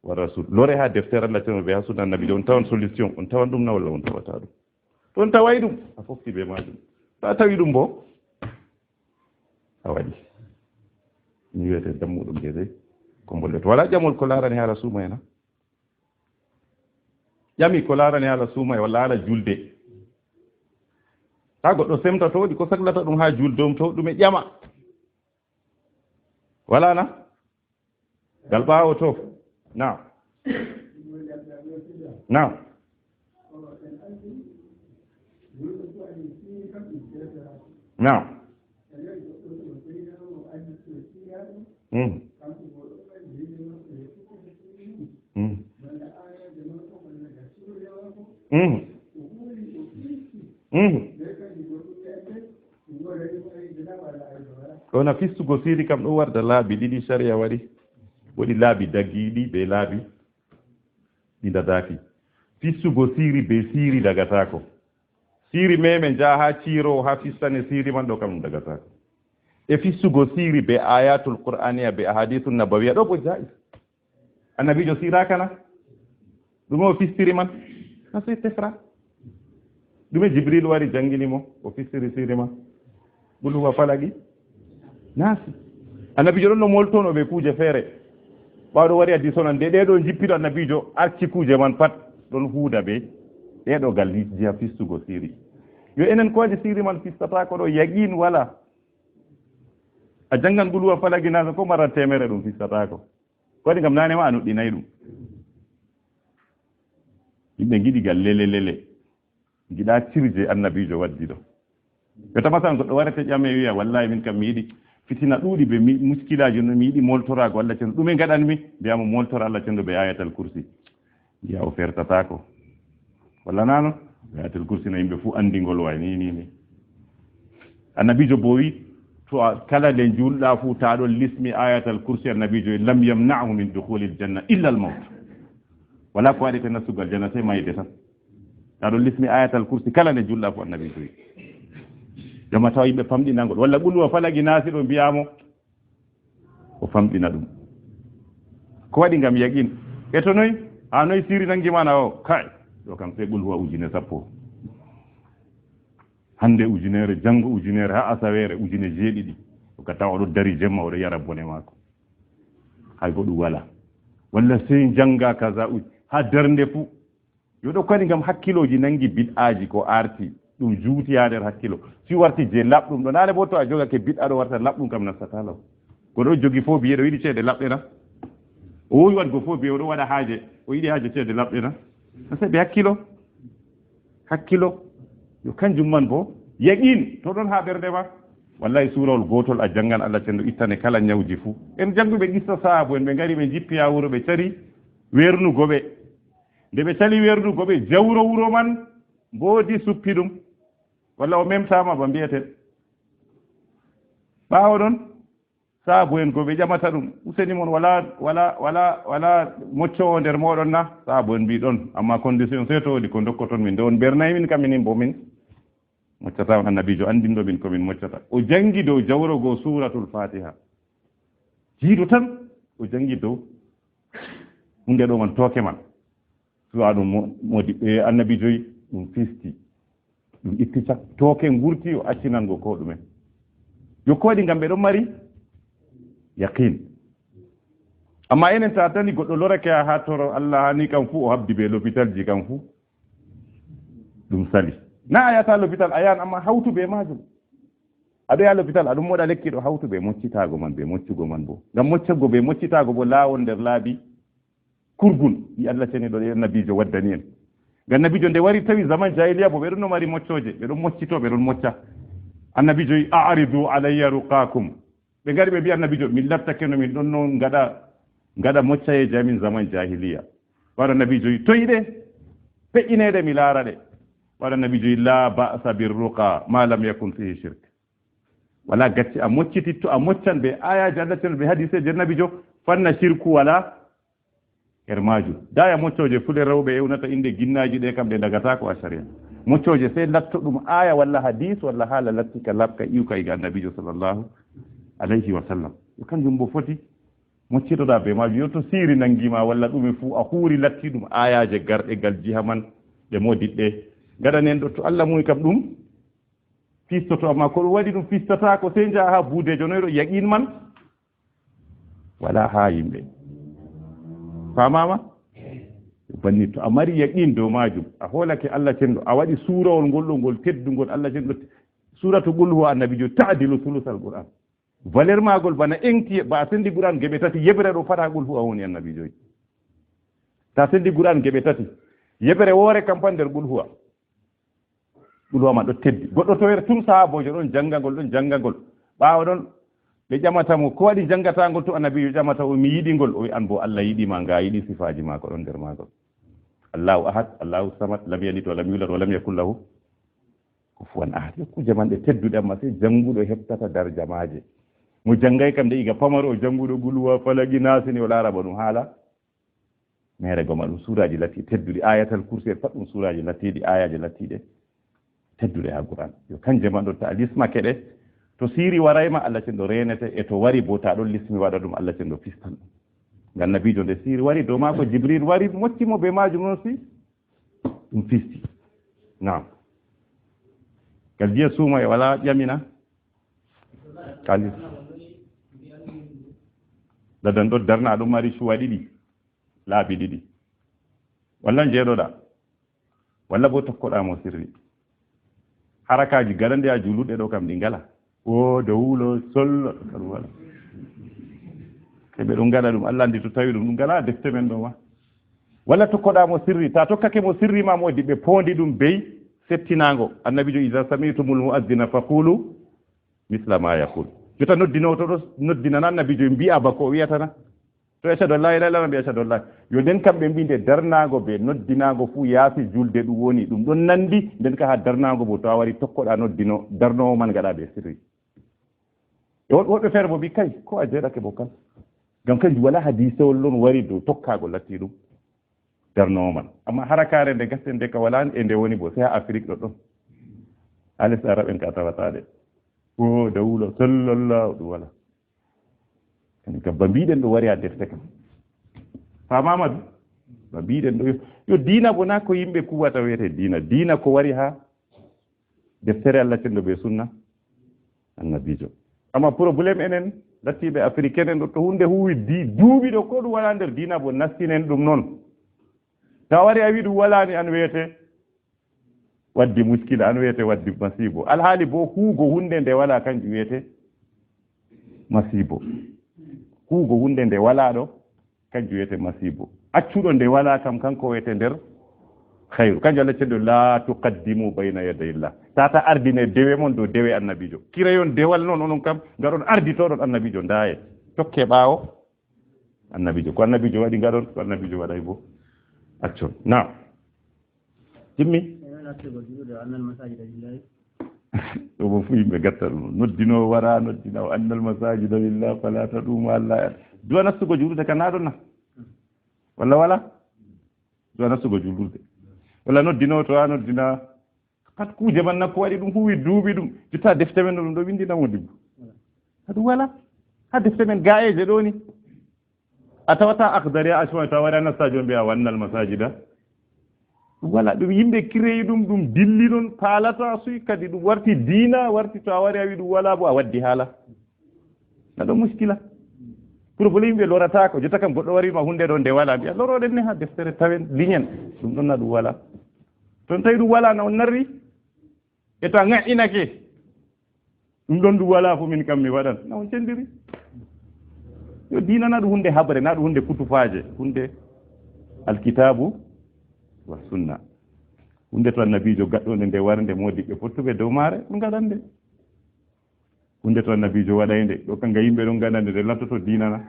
wa rasul." Lore ha deftere Allah ceno be ha sunna annabiijo, on tawan solution, on tawan ɗum na walla on tawata ɗum? To on taway ɗum, a fofti be majum. To a tawi ɗum bo, a waɗi. Ni wiyete dammuɗo gese, ko mbolleto. Wala ƴamol ko larani hala suuma en, ha? Ƴami ko larani hala suuma en walla hala julde. Ta goɗɗo semta to waɗi ko saklata ɗum ha julde on to ɗume ƴama. Wala na? Gal ɓaawo to. Naam. Naam. Naam. Mm. Mm. Mm. Mm. Ona fistugo siri kam ɗo warda laabi ɗiɗi, sariya waɗi. Woɗi laabi daggiiɗi be laabi ɗi dadaaki. Fistugo siri be siri dagataako. Siri meme njaha ha ciro, ha fistane siri man, ɗo kam ɗum dagataako. E fistugo siri be ayatul qur'aniya be ahadithun nabawiya, ɗo bo jaiz. Annabijo siraka na? Ɗume o fistiri man? Na sai tefra. Ɗume Jibril wari jangini mo, o fistiri siri man? Qul huwa falaqi nasi. Annabijo ɗon no moltono ɓe kuuje feere. Ɓawɗo wari addi sonan de ɗeɗo jippiɗo annabijo arci kuuje man pat ɗon huuda be ɗeɗo gal jiha fistugo siri. Yo enen ko waɗi siri man fistata ko ɗo yaqin wala? A jangan qul huwa falaqi nasi ko maran temere ɗum fistata ko. Ko waɗi ngam nane ma a nuɗɗinay ɗum. Yimɓe ngiɗi gal lele lele. Ngiɗa cirje annabijo waddi ɗo. Ɓe tama tan goɗɗo warete ƴame wiya, "Wallahi min kam mi yiɗi fitina ɗuuɗi be mi-, muskilaaji no mi yiɗi moltoraago Allah cenɗo. Ɗume ngaɗanmi?" Mbiyamo moltora Allah cenɗo be ayatal kursi. Wiya o fertataako. Walla nano? Be ayatal kursi no yimɓe fuu anndi ngol way ni, ni, ni. Annabijo bo wi, to a, kala nde njuulɗa fuu, ta ɗon lismi ayatal kursi, annabijo wi, "Lam yamna'hu min dukhulil janna illa al mawt." Wala ko waɗi ka nastugal janna, sai mayde tan. Ta ɗon lismi ayatal kursi, kala nde njuulɗa fuu, annabijo wi. Jama tawa yimɓe famɗinangol. Walla qul huwa falaqi nasi ɗo mbiyamo, o famɗina ɗum. Ko waɗi ngam yaqin. E to noy? A noy siri nangi mana o? Kai, ɗo kam sai qul huwa ujine sappo. Hande ujunere, jango ujunere, ha asawere ujine jeeɗiɗi. Ko ka tawa oɗo dari jemma oɗo yara bone mako. Hay goɗɗum wala. Walla sai janga kaza uj-, ha darnde fu. Yo ɗo kadi ngam hakkilooji nangi bid'aaji ko arti, ɗum juuti haa nder hakkilo. Si warti je laɓɗum ɗo, naane bo to a jogake bid'a ɗo warta laɓɗum kam nastata law. Ko ɗo jogi fo biye ɗo yiɗi ceede laɓɗe na? O wowi waɗgo fo biye o ɗo waɗa haaje, o yiɗi haaje ceede laɓɗe na? Na sai ɓe hakkilo. Hakkilo. Yo kanjum man bo, yaqin, to ɗon haa ɓernde ma. Wallahi suurawol gootol a jangan Allah cenɗo ittane kala nyawji fu. En janguɓe qissa sahaabu en ɓe ngari ɓe jippi haa wuro ɓe cari wernugo ɓe. Nde ɓe cali wernugo ɓe, jawro wuro man mboodi suppi ɗum. Walla o memtaama ba mbiyeten. Ɓaawo ɗon, saabu en ko ɓe ƴamata ɗum, "Useni mon wala, wala, wala, wala moccoowo nder mooɗon na?" Saabu en mbi ɗon, amma condition sey to woodi ko ndokkoton min. Nde on mbernay min kam minin bo min moccata on. Annabiijo anndinɗo min ko min moccata. O janngi dow jawro goo Suuratul Faatiha. Jiiɗo tan o janngi dow huunde ɗo man, tooke man. Suwa ɗum mo-, moodi, e, annabiijo ɗum fisti. Ɗum itti cak, tooke ngurti, o accinango ko ɗume. Yo ko waɗi ngam ɓe ɗon mari yaqin. Amma enen ta tani goɗɗo lorake haa, haa toro Allah, haa ni kam fuu o habdi be lopitalji kam fuu. Ɗum sali. Na a yata lopital a yahan, amma hawtu be maajum. A ɗo yaha lopital, a ɗum moɗa lekki ɗo, hawtu be moccitaago man, be moccugo man bo. Ngam moccugo be moccitaago bo laawol nder laabi kurgun, ɗi Allah ceniɗo e annabiijo waddani en. Ngam annabiijo nde wari tawi zaman jahiliya bo ɓe ɗon no mari moccooje, ɓe ɗon moccito, ɓe ɗon mocca. Annabiijo wi, "A'ridu alayya ruqakum." Ɓe ngari ɓe mbi annabiijo, "Min lattake no min ɗon no ngaɗa, ngaɗa moccayeeje amin zaman jahiliya." Waɗa annabiijo wi, "Toy ɗe? Peƴƴineeɗe mi laara ɗe." Waɗa annabiijo wi, "La ba'sa bir ruqa ma lam yakun fihi shirk." Wala gacce a moccititto, a moccan be ayaaji Allah tan, be hadiseeji annabiijo, fanna shirku wala her maajum. Daya moccooje fule rewɓe ewnata innde ginnaaji ɗe kam ɗe ndagataako a shari'a. Moccooje sey latto ɗum aya walla hadis walla haala latti ka laɓka iwka iga annabiijo sallallahu alayhi wa sallam. Yo kanjum bo foti moccitoɗa be maajum. Yo to siiri nangi ma walla ɗume fuu a huuri latti ɗum ayaaje garɗe gal jiha man ɗe modiɗɗe. Gaɗanen ɗo to Allah muyi kam ɗum fistoto, amma ko ɗum waɗi ɗum fistataako, sey njaha haa buudeejo noyɗo yaqin man wala haa yimɓe. Faamaama? Banni to a mari yaqin dow maajum, a hoolake Allah cenɗo, a waɗi suurawol ngol ɗo ngol teddungol Allah cenɗo, suuratu Qul huwa annabiijo ta'dilu sulusal Qur'an. Valeur maagol bana eŋti, ba a sendi Qur'an geɓe tati, yeɓre ɗo fata qul huwa woni annabiijo. Ta sendi Qur'an geɓe tati, yeɓre woore kam pat nder qul huwa. Qul huwa ma ɗo teddi. Goɗɗo toyre tun sahaaboojo ɗon janngagol, ɗon janngagol. Ɓaawo ɗon, ɓe ƴamata mo, "Ko waɗi njanngataa ngol?" To annabiijo ƴamata o, "Mi yiɗi ngol." O wi, "An bo Allah yiɗi ma, nga yiɗi sifaaji maako ɗon nder maagol. Allahu ahad, Allahu samad, lam yalid wa lam yulad wa lam yakun lahu kufuwan ahad." Yo kuuje man ɗe tedduɗe, amma sey jannguɗo heɓtata darja maaje. Mo janngay kam de iga pamaro o jannguɗo qul huwa, falaqi, naasi ni o laara ba ɗum haala. Mere goma ɗum suuraaji latti tedduɗi, Ayatal Kursi en pat ɗum suuraaji lattiiɗi, aayaaje lattiiɗe tedduɗe haa Qur'an. Yo kanje man ɗo ta a lismake ɗe, to siiri warayma, Allah cenɗo reenete, e to wari bo ta ɗon lismi waɗa ɗum, Allah cenɗo fistan ɗum. Ngam annabiijo nde siiri wari dow maako, Jibril wari mocci mo be maajum non si ɗum fisti. Naam. Kal jiya suuma e wala ƴamina. Kalis. Dadan ɗo darna ɗum mari cuwa ɗiɗi. Laabi ɗiɗi. Walla njeeɗoɗa. Walla bo tokkoɗa mo sirri. Harakaaji gaɗanɗe a juuluɗe ɗo kam ɗi ngala. O dawulo sollo ɗo kam wala. E ɓe ɗum ngaɗa ɗum, Allah anndi to tawi ɗum, ɗum ngala defte men ɗo ma. Walla tokkoɗa mo sirri, ta tokkake mo sirri ma mo waddi ɓe poondi ɗum bey settinaango. Annabiijo, "Iza sami'tumul mu'azzina faqulu misla ma yaqul." Jotta noddinooto ɗo noddinana annabiijo mbi'a ba ko o wi'ata na. To ashhadu an la ilaha illallah, mbi ashhadu an la. Yo nden kam ɓe mbi nde darnaago be noddinaago fuu yaasi julde ɗum woni, ɗum ɗon nandi, nden ka haa darnaago bo to a wari tokkoɗa noddino, darnoowo man ngaɗa be sirri. E woɗ-, woɗɓe feere bo mbi kay, ko a jeeɗake bo kan. Ngam kanjum wala hadiisewol ɗon wari dow tokkaago latti ɗum. Darnoowo man. Amma harakaare nde gasten nde ka wala e nde woni bo, sey haa Afrik ɗo ɗon. Haa lesɗe Arab en ka tawata ɗe. Ko dawulo sallallahu ɗum wala. Kadi kam ba mbiɗen ɗo wari haa defte kam. Faamaama du? Ba mbiɗen ɗo yo, yo diina bo na ko yimɓe kuwata wiyete diina. Diina ko wari haa deftere Allah cenɗo be sunna annabiijo. Amma problème enen lattiiɓe africain en ɗo to huunde huwi di-, duuɓi ɗo ko ɗum wala nder diina bo nastinen ɗum noon. To a wari a wi ɗum wala ni an wiyete waddi muskila, an wiyete waddi masiibo. Alhaali bo huugo huunde nde wala kanjum wiyete masiibo. Huugo huunde nde wala ɗo kanjum wiyete masiibo. Accuɗo nde wala kam kanko wiyete nder khayru. Kanjum Allah cenɗo, "La tuqaddimu bayna yaday Allah." Tata ardine dewe mon dow dewe annabiijo. Kireyon dewal noon onon kam ngaɗon arditoɗon annabiijo. Ndaye. Tokke ɓaawo. Annabiijo, ko annabiijo waɗi ngaɗon, ko annabiijo waɗay bo accon. Naam. Timmi? Ɗo bo fu yimɓe gatta ɗum. Noddinoowo wara, noddina o annal masajida lillah, fala tadumu Allah. Du'a nastugo juulirde ka na ɗon na? Walla wala? Du'a nastugo juulirde. Walla noddinoowo to a noddina Pat kuuje man na ko waɗi ɗum huwi duuɓi ɗum. Jotta defte men no ɗum ɗo winndi na modibbo. Haɗum wala. Ha defte men ga'eeje ɗo ni. A tawata Akhdari a Ashmawi tawa waɗi a nasta jombi a wannal masajida. Ɗum wala. Ɗum yimɓe kireyi ɗum, ɗum dilli ɗon paalata suy kadi ɗum warti diina, warti to a wari a wi ɗum wala bo a waddi haala. Na ɗo muskila. Problème ɓe lorataako. Jotta kam goɗɗo wari ma hunde ɗo nde wala. Mbiya loroɗen ne ha deftere tawen liñen. Ɗum ɗon na ɗum wala. Ton tawi ɗum wala na on narri. E to a ŋaƴƴinake. Ɗum ɗon ɗum wala fu min kam mi waɗan. Na on cendiri. Yo diina na ɗum hunde haɓre, na ɗum hunde kutufaaje. Hunde alkitaabu wa sunna. Hunde to annabiijo gaɗɗo nde nde warnde modiɓɓe fottuɓe dow maare, ɗum ngaɗan nde. Hunde to annabiijo waɗay nde, ɗo kanga yimɓe ɗon ngaɗa nde, nde lattoto diina na?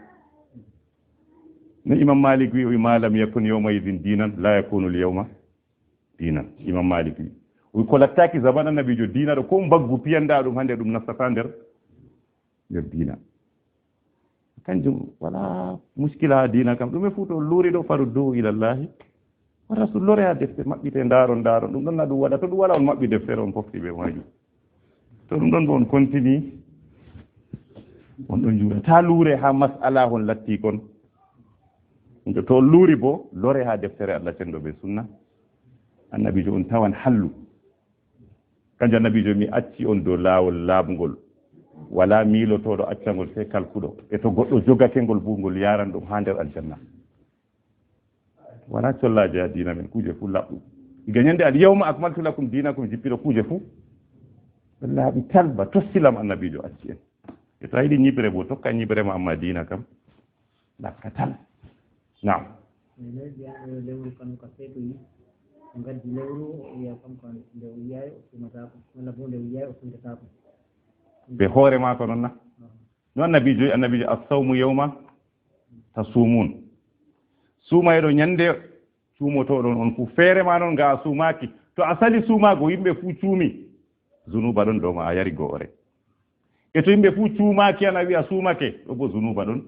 No Imam Malik wi, o wi, "Ma lam yakun yawma idin dinan, la yakunu al yawma dinan." Imam Malik wi, o wi, "Ko lattaaki zaman annabiijo diina ɗo, ko mbaggu piyanɗa ɗum hande ɗum nastata nder, nder diina." Kanjum wala muskila ha diina kam. Ɗume fu to on luuri ɗo, "Farudduhu ila Allahi wa rasul." Lore ha defte, maɓɓite, ndaaron, ndaaron. Ɗum ɗon na ɗum waɗa. To ɗum wala, on maɓɓi deftere, on pofti be majum. To ɗum ɗon bo on continue, on ɗon juura. Ta luure ha mas'ala hon latti kon. To on luuri bo, lore ha deftere Allah cenɗo be sunna annabiijo, on tawan hallu. Kanjum annabiijo mi acci on dow laawol laaɓngol. Wala miilotooɗo accangol sey kalkuɗo. E to goɗɗo jogake ngol bu, ngol yaran ɗum ha nder aljanna. Wala collaaje ha diina men, kuuje fu laɓɗum. Iga ñande al yawma akmaltu lakum dinakum jippiɗo kuuje fu. Ɓe laaɓi tal ba tossilam annabiijo acci en. E to a yiɗi ñiɓre bo, tokka ñiɓre ma, amma diina kam, ɗakkatal. Naam. Lewru kam ko seeɗa yi, o gaddi lewru, o wiya kam ko nde o yiyaay o suumataako, walla bo nde o yiyaay o suumtataako. Ɓe hoore maako noon na? No annabiijo, annabiijo, "As-sawmu yawma tasumun." Suumayɗo ñande cuumotooɗon on fuu. Feere ma noon nga a suumaaki. To a sali suumaago, yimɓe fuu cuumi, zunuuba ɗon dow ma, a yari go'ore. E to yimɓe fuu cuumaaki an, a wi'a suumake, ɗo bo zunuuba ɗon.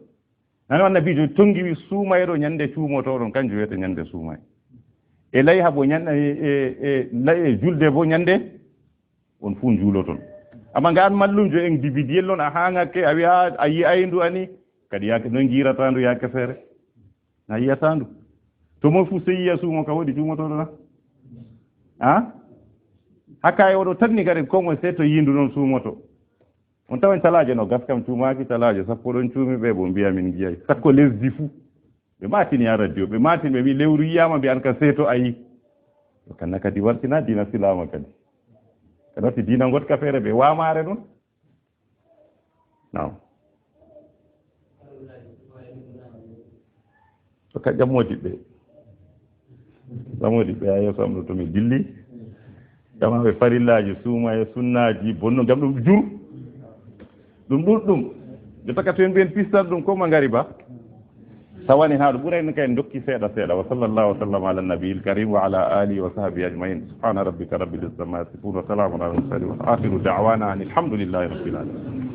Nano annabiijo tongi wi suumayɗo ñande cuumotooɗon, kanjum wiyete ñande suumay. E layha bo ñande, e, e, e, lay-, e julde bo ñande, on fuu njuuloton. Amma nga an mallumjo individuel noon, a haŋake, a wi'a a yi'ay ndu ani, kadi yaake, noy ngiirata ndu yaake feere? A yi'ata ndu. To moy fuu sey yi'a suumo ka woodi cuumotooɗo na? Ha? Haka e oɗo tanni kadi ko moy sey to yindu noon suumoto. On tawan talaaje no gas kam cuumaaki, talaaje sappo ɗon cuumi ɓe bo mbi'a min ngiyay. Sakko lesdi fuu. Ɓe maatini ha radio, ɓe maatini ɓe mbi lewru yi'aama mbi an ka sey to a yi. Ɗo kanna kadi wartina diina silaama kadi. Ka natti diina ngotka feere ɓe waamaare ɗon. Naam. To ka ƴammoodi ɓe. Ƴammoodi ɓe a yeeso am ɗo to mi dilli. Ƴama ɓe farillaaji, suuma e sunnaaji, bonno ngam ɗum jur. Ɗum ɗuɗɗum. Ɓe taka to en mbiyen pistan ɗum ko ma ngari ba. Tawani haa ɗo ɓurayno kay dokki seeɗa seeɗa. Wa sallallahu wa sallam ala nabiyil karim wa ala alihi wa sahbihi ajmain. Subhana rabbika rabbil izzati amma yasifun wa salamun ala al mursalin wa akhiru da'wana anil hamdulillahi rabbil alamin.